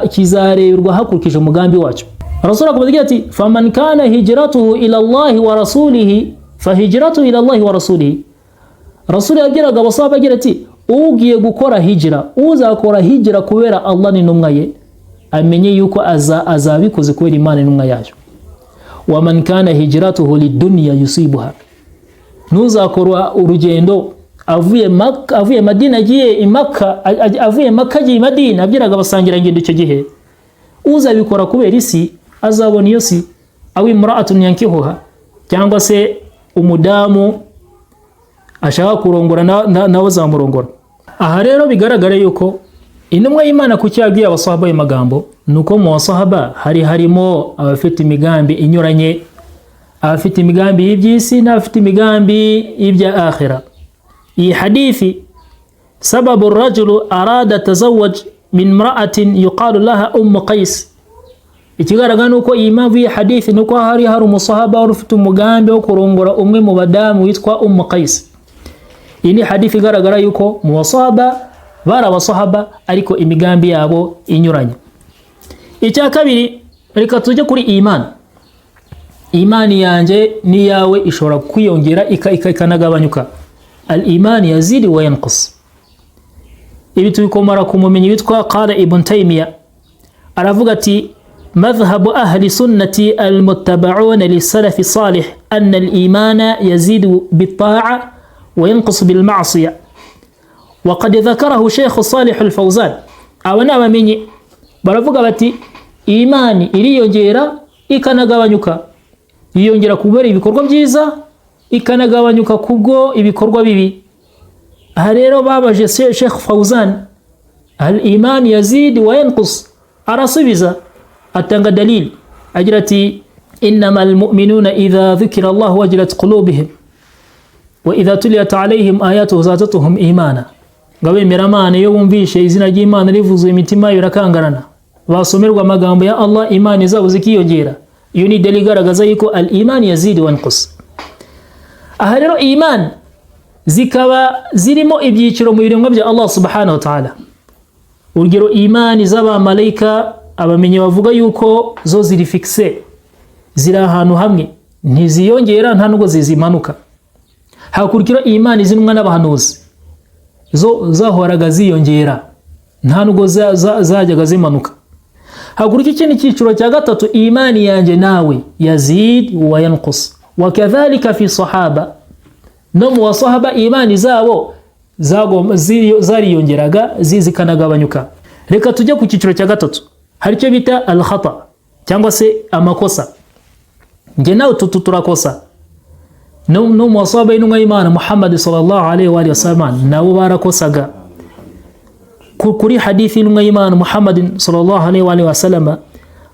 kizareberwa hakurikije umugambi wacyo. Rasul akomeza agira ati: faman kana hijratuhu ila Allahi wa rasulihi fahijratuhu ila Allahi wa rasulihi. Rasul yabwiraga abasahaba agira ati: ugiye gukora hijira, uzakora hijira kubera Allah n'intumwa ye, amenye yuko azabikoze kubera Imana n'intumwa yayo. Waman kana hijratuhu lidunya yusibuha, ntuzakora urugendo avuye Makka, avuye Madina agiye i Makka, avuye Makka agiye i Madina, abwiraga abasangirangendo icyo gihe, uzabikora kubera isi azabona iyo si, aw imra'atun yankihuha, cyangwa se umudamu ashaka kurongora nawe azamurongora. Aha rero bigaragara yuko intumwa y'Imana kuki yabwiye abasahaba ayo magambo, nuko mu basahaba hari harimo abafite imigambi inyuranye, abafite imigambi y'iby'isi n'abafite imigambi y'ibya akhira. Iyi hadithi sababu rajulu arada tazawwaj min imra'atin yuqalu laha Ummu Qais. Ikigaragara nuko iyi mpamvu y'iyi hadithi nuko hari umusahaba wari ufite umugambi wo kurongora umwe mu badamu witwa Ummu Qais. Iyi ni hadithi igaragara yuko mu basahaba bari abasahaba ariko imigambi yabo inyuranye. Icya kabiri, reka tujye kuri imani. Imani yanjye n'iyawe ishobora kwiyongera ikanagabanyuka. Al imani yazidi wa yanqus. Ibi tubikomora ku mumenyi witwa Qala Ibn Taymiya, aravuga ati: madhhabu ahli sunnati almuttaba'una lisalafi salih anna al-imana yazidu bit-ta'a wa yanqus bil-ma'siyah. Wa qad dhakarahu Sheikh Salih al-Fawzan. Aba ni abamenyi baravuga bati imani iriyongera ikanagabanyuka, yiyongera kubera ibikorwa byiza, ikanagabanyuka kubwo ibikorwa bibi. Aha rero babaje Sheikh Fawzan: al iman yazid wa yanqus? Arasubiza atanga dalil agira ati: innama almu'minuna idha dhukira Allah wajilat qulubihim wa idha tuliyat alayhim ayatuhu zadatuhum imana. Ngo abemeramana iyo bumvishe izina ry'Imana rivuzwe imitima irakangarana, basomerwa amagambo ya Allah imani zabo zikiyongera. Iyo ni dalil igaragaza yuko al iman yazid wa yanqus. Aha rero iman zikaba zirimo ibyiciro mu biremwa bya Allah subhanahu wa ta'ala. Urugero imani z'abamalayika, abamenyi bavuga yuko zo ziri fixe, ziri ahantu hamwe, ntiziyongera nta nubwo zizimanuka. Hakurikira imani z'intumwa n'abahanuzi, zo zahoraga ziyongera nta nubwo zajyaga zimanuka. Hakurikira ikindi cyiciro cya gatatu, imani yanjye nawe yazid wa yanqus. Wakadhalika fi sahaba, no mu basahaba imani zabo zariyongeraga zikanagabanyuka. Reka tujye ku cyiciro cya gatatu, hari icyo bita al khata cyangwa se amakosa. Njye nawe tutu turakosa. No mu basahaba y'intumwa y'Imana Muhammad sallallahu alaihi wa sallam nabo barakosaga. Kuri hadithi y'intumwa y'Imana Muhammad sallallahu alaihi wa sallam,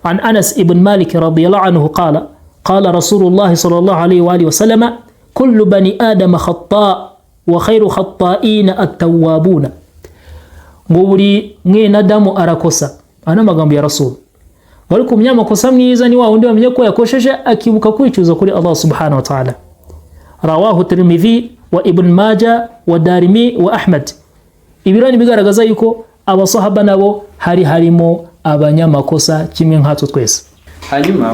an Anas ibn Malik radiyallahu anhu qala qala Rasulullah sallallahu alaihi wa sallam kullu bani adama khata wa khairu khata'ina at-tawwabuna. Ngo buri mwene Adamu arakosa. Ana magambo ya Rasul. Wari kumenya amakosa mwiza ni wa wundi wamenye ko yakosheje akibuka kwicuza kuri Allah subhanahu wa ta'ala. Rawahu Tirmidhi wa Ibn Majah wa Darimi wa Ahmad. Ibirani bigaragaza yuko abasahaba nabo hari harimo abanyamakosa kimwe nkatwe twese. Hanyuma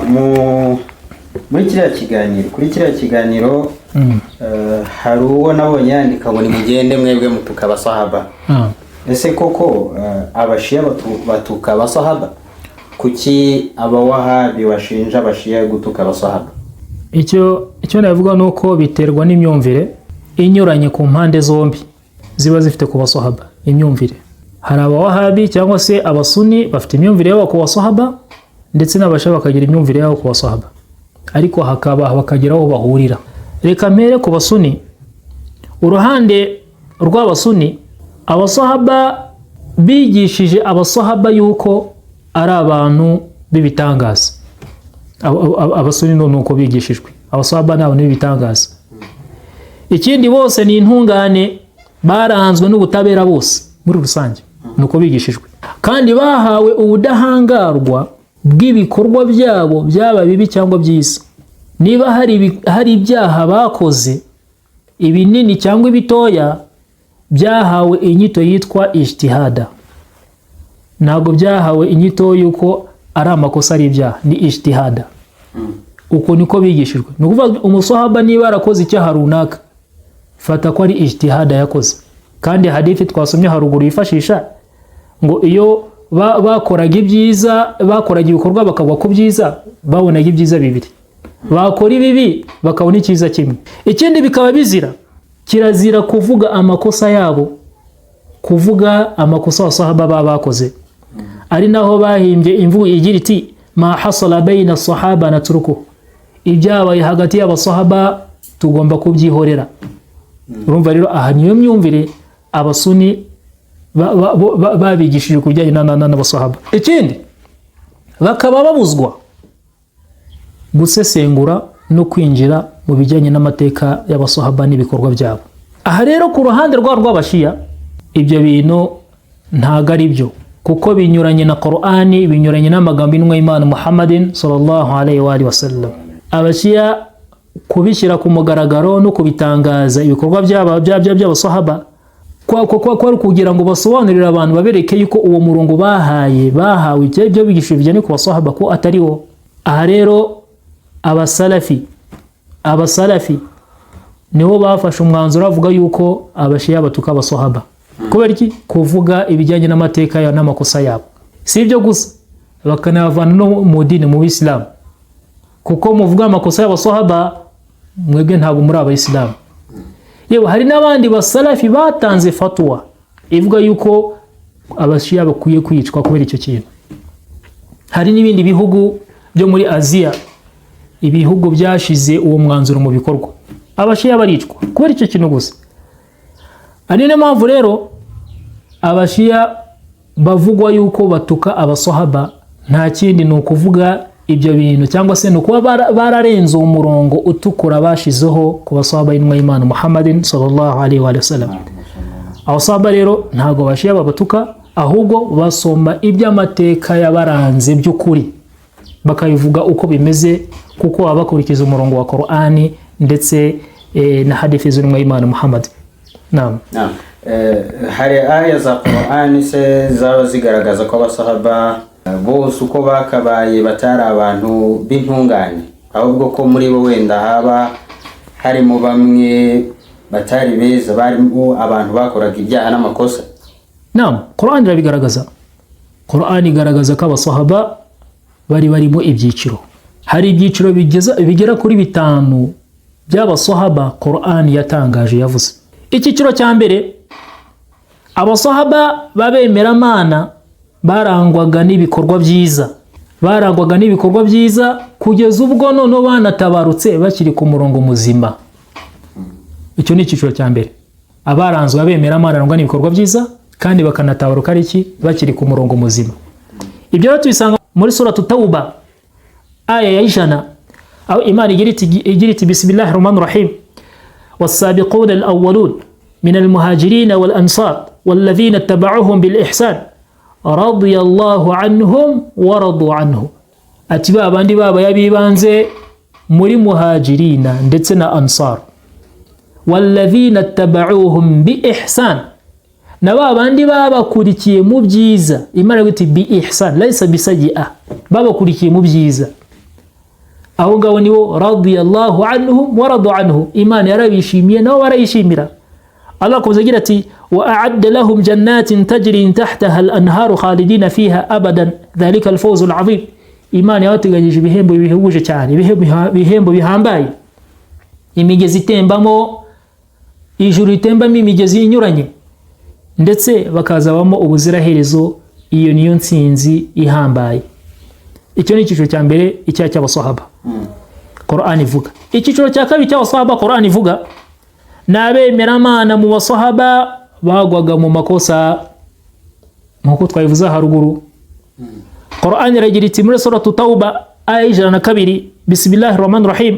muri kiriya kiganiro, kuri kiriya kiganiro hari uwo nabonye yandika ngo nimugende mwebwe mutuka abasahaba. Ese koko abashiya batuka abasahaba? Kuki abawahabi bashinja abashiya gutuka abasahaba? Icyo navuga ni uko biterwa n'imyumvire inyuranye ku mpande zombi ziba zifite ku basahaba. Imyumvire, hari abawahabi cyangwa se abasuni bafite imyumvire yabo ku basahaba. ndetse n'abasha bakagira imyumvire yabo ku basahaba, ariko hakaba bakagira aho bahurira. Reka mpere ku basuni. Uruhande rw'abasuni, abasahaba bigishije abasahaba yuko ari abantu b'ibitangaza. Abasuni ni uko bigishijwe, abasahaba ni abantu b'ibitangaza. Ikindi, bose ni intungane, baranzwe n'ubutabera bose muri rusange, ni uko bigishijwe, kandi bahawe ubudahangarwa bw'ibikorwa byabo, byaba bibi cyangwa byiza. Niba hari ibyaha bakoze, ibinini cyangwa ibitoya, byahawe inyito yitwa ijtihada. Ntabwo byahawe inyito y'uko ari amakosa, ari ibyaha, ni ijtihada. Uko niko bigishijwe. Ni ukuvuga, umusahaba niba yarakoze icyaha runaka, fata ko ari ijtihada yakoze. Kandi hadithi twasomye haruguru yifashisha ngo iyo bakoraga ibyiza, bakoraga ibikorwa bakagwa ku byiza, babonaga ibyiza bibiri, bakora ibibi bakabona icyiza kimwe. Ikindi, bikaba bizira, kirazira kuvuga amakosa yabo, kuvuga amakosa abasahaba baba bakoze. Ari naho bahimbye imvugo igira iti: "Ma hasala bayna sahaba natruku", ibyabaye hagati y'abasahaba tugomba kubyihorera. Urumva rero, aha niyo myumvire abasuni babigishije ku bijyanye n'abasahaba. Ikindi, bakaba babuzwa gusesengura no kwinjira mu bijyanye n'amateka y'abasahaba n'ibikorwa byabo. Aha rero, ku ruhande rw'abashiya, ibyo bintu ntago ari byo, kuko binyuranye na Qur'ani, binyuranye n'amagambo y'intumwa y'Imana Muhammadin sallallahu alayhi wa alihi wasallam. Abashiya kubishyira ku mugaragaro no kubitangaza, ibikorwa by'abasahaba, kwa kugira ngo basobanurire abantu, babereke yuko uwo murongo bahawe, ibyo bigishije bijyanye ku basahaba, ko atari wo. Aha rero abasalafi nibo bafashe umwanzuro bavuga yuko abashiya batuka abasahaba. Kubera iki? Kuvuga ibijyanye n'amateka yabo n'amakosa yabo. Si ibyo gusa, bakanabavana no mu dini, mu bisilamu, kuko muvuga amakosa y'abasahaba, mwebwe ntabwo muri abayisilamu. Yewe, hari n'abandi basalafi batanze fatwa ivuga yuko abashiya bakwiye kwicwa kubera icyo kintu. Hari n'ibindi bihugu byo muri Aziya, ibihugu byashize uwo mwanzuro mu bikorwa, abashiya baricwa kubera icyo kintu gusa. Ari niyo mpamvu rero abashiya bavugwa yuko batuka abasahaba, nta kindi, ni ukuvuga ibyo bintu, cyangwa se ni ukuba bararenze uwo murongo utukura bashizeho ku basahaba y'intumwa y'Imana Muhammadin sallallahu alaihi wa sallam. Abasahaba rero ntabwo abashiya babatuka, ahubwo basoma iby'amateka yabaranze by'ukuri, bakabivuga uko bimeze, kuko baba bakurikiza umurongo wa Qur'ani ndetse na hadithi z'intumwa y'Imana Muhammad. Naam. Naam. Hari aya za Qur'ani se zaba zigaragaza ko abasahaba bose uko bakabaye batari abantu b'intungane, ahubwo ko muri bo wenda haba harimo bamwe batari beza, barimo abantu bakoraga ibyaha n'amakosa? Naam, Qur'an irabigaragaza. Qur'an igaragaza ko abasahaba bari barimo ibyiciro. Hari ibyiciro bigera kuri bitanu by'abasahaba Qur'an yatangaje, yavuze. Icyiciro cya mbere, abasahaba b'abemeramana barangwaga n'ibikorwa byiza, barangwaga n'ibikorwa byiza kugeza ubwo noneho banatabarutse bakiri ku murongo muzima. Icyo ni icyiciro cya mbere, abaranzwe abemeramana, barangwa n'ibikorwa byiza kandi bakanatabaruka ari iki? Bakiri ku murongo muzima. Ibyo rero tubisanga muri Suratu Tawuba, aya ya 100, aho Imana igira iti: "Bismillahi rahmani rahim, والسابقون الأولون من المهاجرين والأنصار والذين اتبعوهم بالإحسان رضي الله عنهم ورضوا عنه." Ati ba bandi baba yabibanze muri muhajirina ndetse na ansar, والذين اتبعوهم بإحسان, na ba bandi babakurikiye mu byiza. Imana iti بإحسان ليس بسيئة, babakurikiye mu byiza, aho ngabo nibo رضي الله عنهم ورضوا عنه, Imana yarabishimiye, nabo barayishimira. Allah akomeza agira ati: وأعد لهم جنات تجري تحتها الأنهار خالدين فيها أبدا ذلك الفوز العظيم. Imana yabateganyije ibihembo bihebuje cyane, ibihembo bihambaye, imigezi itembamo, ijuru ritembamo imigezi inyuranye, ndetse bakazabamo ubuziraherezo. Iyo niyo ntsinzi ihambaye. Icyo ni icyiciro cya mbere, icyaha cy'abasahaba Qur'an ivuga. Icyiciro cya kabiri cy'abasahaba Qur'an ivuga ni abemeramana mu basahaba bagwaga mu makosa nk'uko twabivuze haruguru. Qur'an iragira iti muri suratu Tauba aya 102, bismillahi rahmani rahim,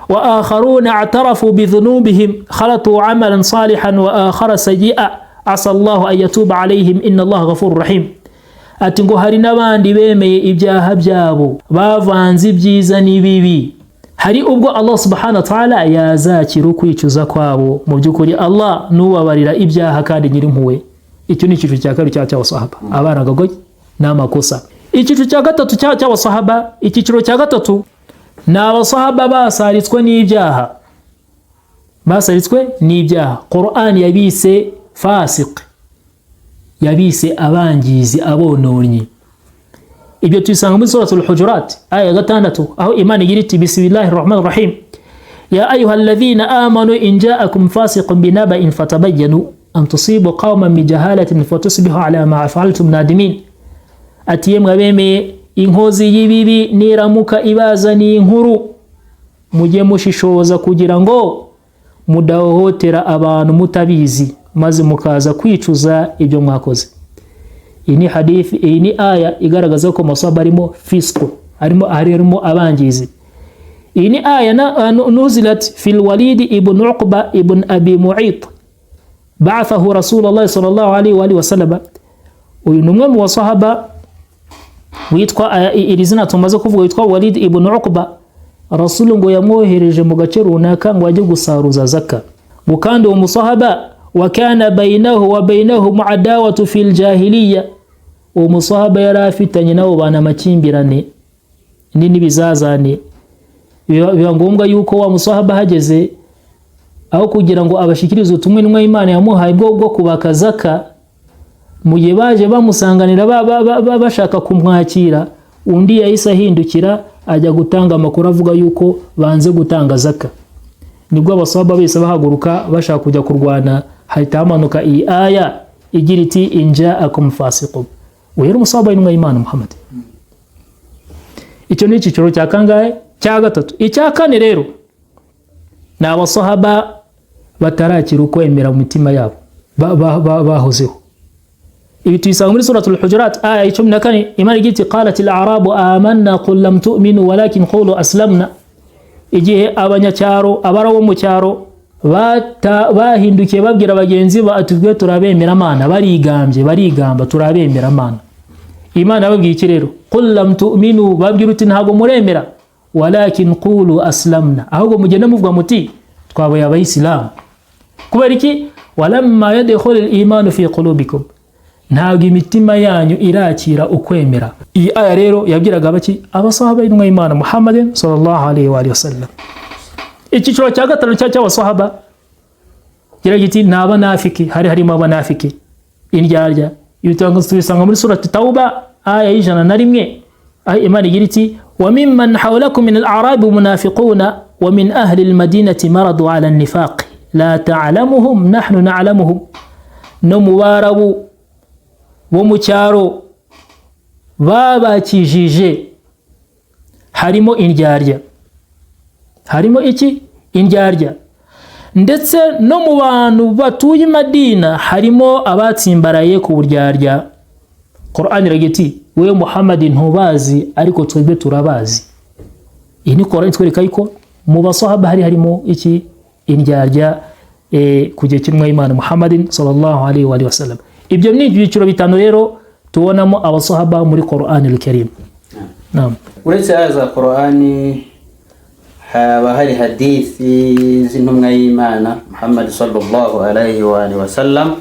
wa akharuna a'tarafu bidhunubihim khalatu amalan salihan wa akhara sayyi'a asa Allahu an yatuba alayhim inna Allaha ghafurur rahim. Ati ngo hari n'abandi bemeye ibyaha byabo bavanze ibyiza n'ibibi, hari ubwo Allah subhanahu wa ta'ala yazakira ukwicuza kwabo, mu by'ukuri Allah nubabarira ibyaha kandi nyirimpuwe. Icyo ni icyiciro cya kabiri cy'abasahaba abarangwaga n'amakosa. Icyiciro cya gatatu cy'abasahaba, icyiciro cya gatatu ni abasahaba basaritswe n'ibyaha, basaritswe n'ibyaha. Qur'an yabise fasiq, yabise abangizi, abononyi. Ibyo tubisanga muri suratul Hujurat aya ya 6, aho Imana igira iti bismillahir rahmanir rahim, ya ayyuhalladhina amanu in ja'akum fasiqun binaba'in fatabayyanu an tusibu qauman bijahalatin fatusbihu ala ma fa'altum nadimin. Ati yemwe abemeye, inkozi y'ibibi niramuka ibazaniye inkuru, mujye mushishoza kugira ngo mudahohotera abantu mutabizi, maze mukaza kwicuza ibyo mwakoze. Iyi ni hadithi, iyi ni aya igaragaza ko masaba arimo fisco, harimo abangizi. Iyi ni aya nuzilat fil Walid ibn Uqba ibn Abi Mu'it ba'athahu Rasulullah sallallahu alaihi wa alihi wasallam. Uyu ni umwe mu basahaba witwa iri zina tumaze kuvuga, witwa Walid ibn Uqba. Rasul ngo yamwohereje mu gace runaka ngo ajye gusaruza zaka, ngo kandi uwo musahaba wa kana bainahu wa bainahum adawatu fil jahiliya, uwo musahaba yari afitanye nabo bana amakimbirane n'ibizazane. Biba ngombwa yuko wa musahaba hageze aho kugira ngo abashikirize ubutumwa intumwa y'Imana yamuhaye bwo kubaka zaka, mu gihe baje bamusanganira bashaka kumwakira, undi yahise ahindukira ajya gutanga amakuru avuga yuko banze gutanga zaka. Nibwo abasahaba bese bahaguruka bashaka kujya kurwana, hahita hamanuka iyi aya igira iti in ja'akum fasiqun. Uyu umusahaba w'intumwa y'Imana Muhammad. Icyo ni icyiciro cya kangahe? Cya gatatu. Icya kane rero ni abasahaba batarakira ukwemera mu mitima yabo bahozeho. Ibi tuyisanga muri suratul Hujurat aya 14. Imana igira iti qalat al-a'rabu amanna qul lam tu'minu walakin qulu aslamna. Igihe abanyacyaro, abara bo mu cyaro bahindukiye babwira bagenzi ba ati twe turabemera Mana, barigambye, barigamba turabemera Mana. Imana yababwiye iki rero? Qul lam tu'minu, babwira uti ntabwo muremera, walakin qulu aslamna, ahubwo mugende muvuga muti twabaye abayisilamu. Kubera iki? Walamma yadkhul al-imanu fi qulubikum, ntabwo imitima yanyu irakira ukwemera. Iyi aya rero yabwiraga abaki? Abasahaba b'intumwa y'Imana Muhammadin sallallahu alaihi wa alihi wasallam. Icyiciro cya gatanu cy'abasahaba gira giti ni abanafiki, hari harimo abanafiki indyarya. Ibi tubisanga muri surati Tauba aya 101, aho Imana igira iti wa mimman hawlakum min al-a'rabi munafiquna wa min ahli al-madinati maradu ala an-nifaq la ta'lamuhum nahnu na'lamuhum. No mu barabu bo mu cyaro babakijije harimo indyarya, harimo iki? Indyarya. Ndetse no mu bantu batuye i Madina harimo abatsimbaraye ku buryarya. Qur'an iragira iti wewe Muhammad ntubazi, ariko twebwe turabazi. Iyi ni Qur'an itwereka yuko mu basahaba hari harimo iki? Indyarya ku gihe cy'intumwa y'Imana Muhammadin sallallahu alaihi wa alihi wasallam. Ibyo ni ibyiciro bitanu rero tubonamo abasahaba muri Qur'an al-Karim. Naam. Uretse aya za Qur'ani, haba hari hadithi z'intumwa y'Imana Muhammad sallallahu alaihi wa alihi wasallam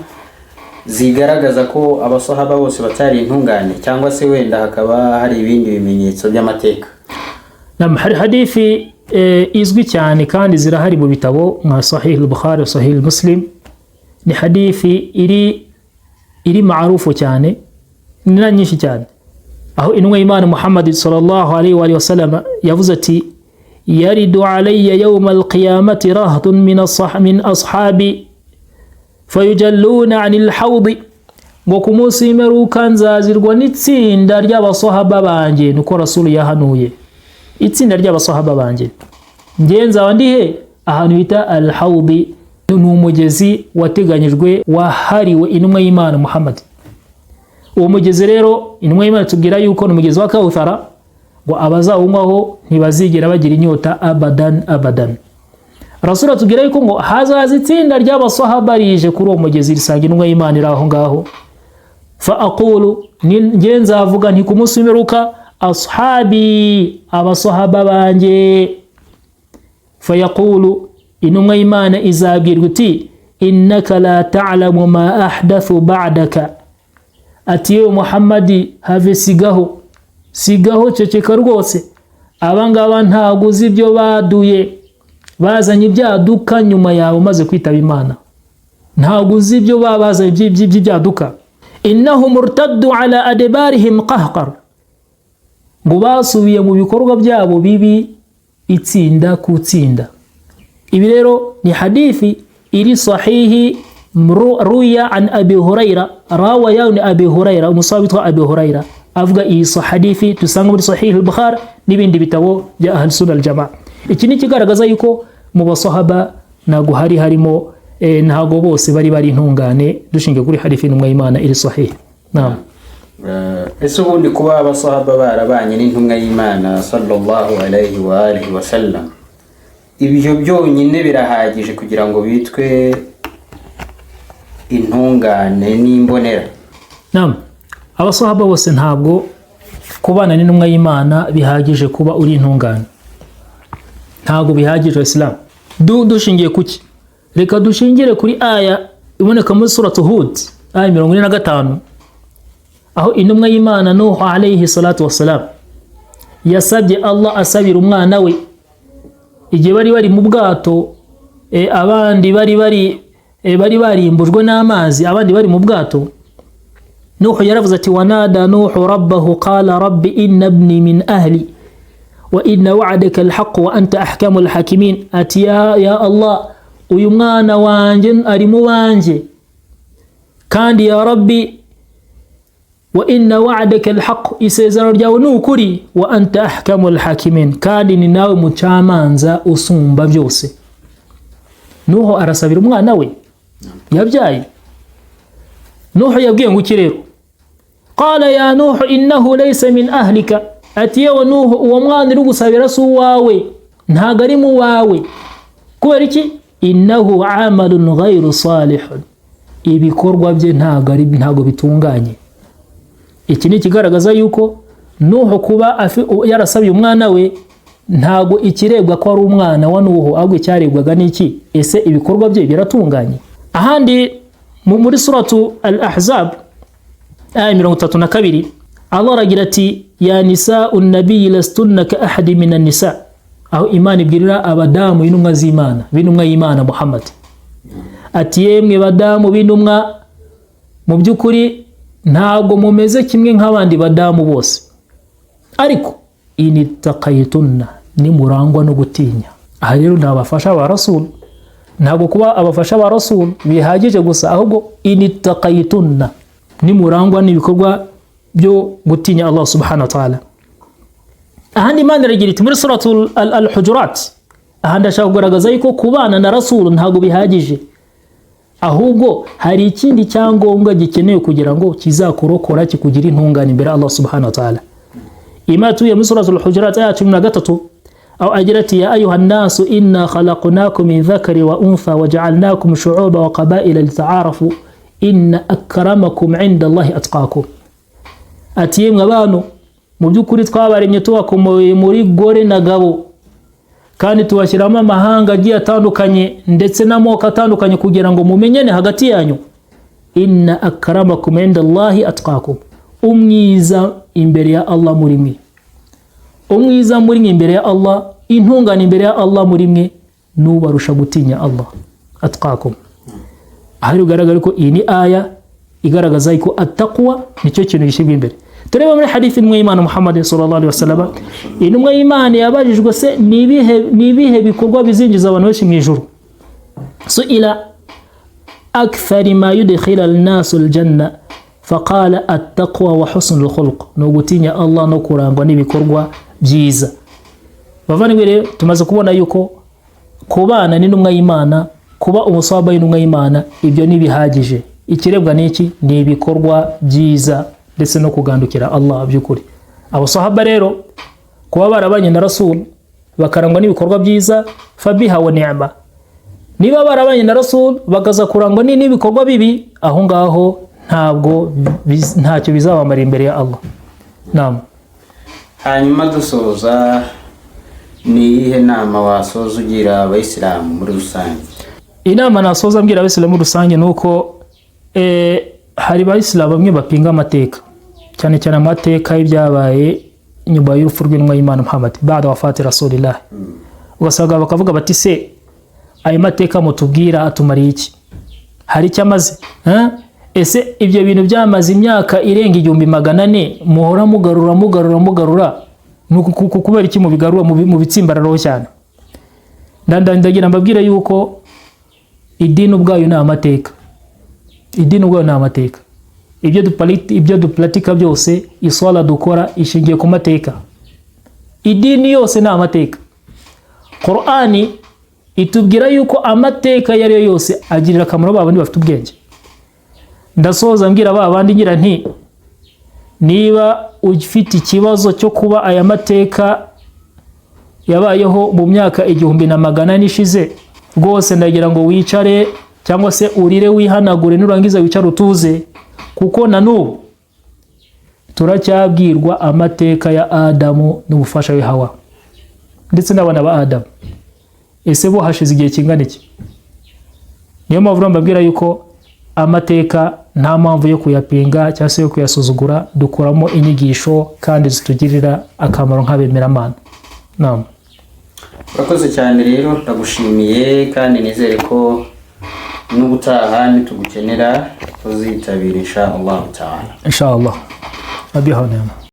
zigaragaza ko abasahaba bose batari intungane, cyangwa se wenda hakaba hari ibindi bimenyetso by'amateka? Naam, hari hadithi izwi cyane kandi zirahari mu bitabo nka Sahih al-Bukhari, Sahih Muslim. Ni hadithi iri maarufu cyane, ni na nyinshi cyane, aho intumwa y'Imana Muhammad sallallahu alaihi wa alihi wasallam yavuze ati yaridu alayya yawma al-qiyamati rahtun min ashabi fayujalluna anil hawdi Ngo ku munsi w'imperuka nzazirwa n'itsinda ry'abasahaba banjye. Nuko Rasulu yahanuye itsinda ry'abasahaba banjye. Njye nzaba ndi he? Ahantu bita Al-Hawdi, ni umugezi wateganyijwe wahariwe intumwa y'Imana Muhammad. Uwo mugezi rero intumwa y'Imana tubwira yuko ni umugezi wa Kawuthara, ngo abazawunywaho ntibazigera bagira inyota abadan abadan. Rasul atubwira yuko ngo hazaza itsinda ry'abasahaba rije kuri uwo mugezi, risanga intumwa y'Imana iri aho ngaho. Fa aqulu, njye nzavuga nti ku munsi w'imperuka: "Ashabi, abasahaba banjye." Fayaqulu, intumwa y'Imana izabwirwa iti: "Innaka la ta'lamu ma ahdathu ba'daka." Ati: "Yewe Muhammadi, have, sigaho, sigaho, ceceka rwose. Abangaba ntabwo uzi ibyo baduye, bazanye ibyaduka nyuma yawe umaze kwitaba Imana. Ntabwo uzi ibyo bazanye by'ibyaduka. Innahum murtaddu ala adbarihim qahqar." Ngo basubiye mu bikorwa byabo bibi, itsinda ku tsinda. Ibi rero ni hadithi iri sahihi, ruya an Abi Huraira, rawaya ni Abi Huraira, umusaba witwa Abi Huraira avuga iyi hadithi dusanga muri Sahih al-Bukhari n'ibindi bitabo bya Ahl Sunna al-Jamaa. Iki ni kigaragaza yuko mu basahaba ntago hari harimo ntago bose bari intungane, dushingiye kuri hadithi intumwa y'Imana iri sahih. Naam. Ese ubundi kuba abasahaba barabanye n'intumwa y'Imana sallallahu alayhi wa alihi wa sallam, ibyo byonyine birahagije kugira ngo bitwe intungane n'imbonera? Naam. Abasahaba bose, ntabwo kubana n'intumwa y'Imana bihagije kuba uri intungane, ntabwo bihagije. Islam dushingiye kuki? Reka dushingire kuri aya iboneka muri Suratu Hud, aya 45, aho intumwa y'Imana Nuhu alayhi salatu wassalam yasabye Allah, asabira umwana we igihe bari mu bwato, abandi bari barimbujwe n'amazi, abandi bari mu bwato. Nuhu yaravuze ati: "Wanada Nuhu rabbahu qala rabbi inna ibni min ahli wa inna wa'daka alhaq wa anta ahkamul hakimin." Ati: Ya Allah, uyu mwana wanjye ari mu banjye, kandi ya Rabbi, wa inna wa'daka alhaq, isezerano ryawe ni ukuri, wa anta ahkamul hakimin, kandi ni nawe mucamanza usumba byose." Nuhu arasabira umwana we yabyaye. Nuhu yabwiye ngo iki rero? "Qala ya Nuhu innahu laysa min ahlika." Ati: "Yewe Nuhu, uwo mwana uri gusabira si uwawe, ntago ari mu wawe." Kubera iki? "Innahu amalun ghayru salihun", ibikorwa bye ntago bitunganye. Iki ni ikigaragaza yuko Nuhu kuba yarasabiye umwana we, ntago ikirebwa ko ari umwana wa Nuhu, ahubwo icyarebwaga ni iki? Ese ibikorwa bye biratunganye? Ahandi muri Suratu Al Ahzab, aya 32, Allah aragira ati: "Ya nisa'u nabiyi lastunna ka ahadi minan nisa", aho Imana ibwirira abadamu b'intumwa z'Imana, b'intumwa y'Imana Muhammad, ati: "Yemwe badamu b'intumwa, mu by'ukuri ntabwo mumeze kimwe nk'abandi badamu bose, ariko inittaqaytunna, nimurangwa no gutinya." Aha rero ni abafasha ba Rasul. Ntabwo kuba abafasha ba Rasul bihagije gusa, ahubwo inittaqaytunna, nimurangwa n'ibikorwa byo gutinya Allah subhanahu wa ta'ala. Ahandi Imana iragira iti muri Suratu Al-Hujurat, aha ndashaka kugaragaza yuko kubana na Rasul ntabwo bihagije, ahubwo hari ikindi cyangombwa gikenewe kugira ngo kizakurokora, kikugira intungane imbere Allah subhanahu wa ta'ala. Imana tuye muri Suratu Al-Hujurat, aya 13, aho agira ati: "Ya ayuha nnasu inna khalaqnakum min dhakari wa untha wa ja'alnakum shu'uba wa qaba'ila lita'arafu inna akramakum 'inda Allahi atqakum." Ati: "Yemwe abantu, mu by'ukuri twabaremye tubakomoye muri gore na gabo, kandi tubashyiramo amahanga agiye atandukanye ndetse n'amoko atandukanye kugira ngo mumenyane hagati yanyu. Inna akramakum 'inda Allahi atqakum", umwiza imbere ya Allah muri mwe, umwiza muri mwe imbere ya Allah, intungane imbere ya Allah muri mwe, nubarusha gutinya Allah, atqakum. Aha bigaragara ko iyi ni aya igaragaza ko attaqwa nicyo kintu gishyirwa imbere. Tureba muri hadithi intumwa y'Imana Muhammad sallallahu alaihi wasallam. Intumwa y'Imana yabajijwe: "Se ni ibihe bikorwa bizinjiza abantu benshi mu ijuru?" Suila akthari ma yudkhila an-nasu al-janna. Faqala attaqwa wa husnul khuluq, ni ugutinya Allah no kurangwa n'ibikorwa byiza. Bavandimwe rero, tumaze kubona yuko kubana n'intumwa y'Imana, kuba umuswahaba w'intumwa y'Imana, ibyo ntibihagije. Ikirebwa ni iki? Ni ibikorwa byiza ndetse no kugandukira Allah by'ukuri. Abasahaba rero kuba barabanye na Rasul bakarangwa n'ibikorwa byiza, fabiha wa ni'ma. Niba barabanye na Rasul bakaza kurangwa n'ibikorwa bibi, aho ngaho ntabwo ntacyo bizabamara imbere ya Allah. Naam. Hanyuma dusoza, ni iyihe nama wasoza ugira abayisilamu muri rusange? Inama nasoza mbwira abayisilamu muri rusange ni uko hari abayisilamu bamwe bapinga amateka, cyane cyane amateka y'ibyabaye nyuma y'urupfu rw'intumwa y'Imana Muhammad, ba'da wafati rasulillah. Ugasanga bakavuga bati: "Se ayo mateka mutubwira atumariye iki? Hari icyo amaze?" Eh? Ese ibyo bintu byamaze imyaka irenga 1400 muhora mugarura, mugarura, mugarura, ni kubera iki mubigarura, mubitsimbararaho cyane? Ndagira mbabwire yuko idini ubwayo ni amateka. Idini ubwayo ni amateka. Ibyo dupuratika byose, iswala dukora ishingiye ku mateka. Idini yose ni amateka. Qur'ani itubwira yuko amateka ayo ari yo yose agirira akamaro ba bandi bafite ubwenge. Ndasoza mbwira ba bandi, ngira nti: niba ufite ikibazo cyo kuba aya mateka yabayeho mu myaka 1400 ishize, rwose ndagira ngo wicare cyangwa se urire, wihanagure, nurangiza wicare utuze, kuko na n'ubu turacyabwirwa amateka ya Adamu n'umufasha we Hawa ndetse n'abana ba Adamu. Ese bo hashize igihe kingana iki? Niyo mpamvu mbabwira yuko amateka nta mpamvu yo kuyapinga cyangwa se yo kuyasuzugura. Dukuramo inyigisho kandi zitugirira akamaro nk'abemeramana. Naam. Urakoze cyane rero, ndagushimiye kandi nizere ko n'ubutaha nitugukenera tuzitabira, insha Allahu taala. Insha Allah, abiha nema.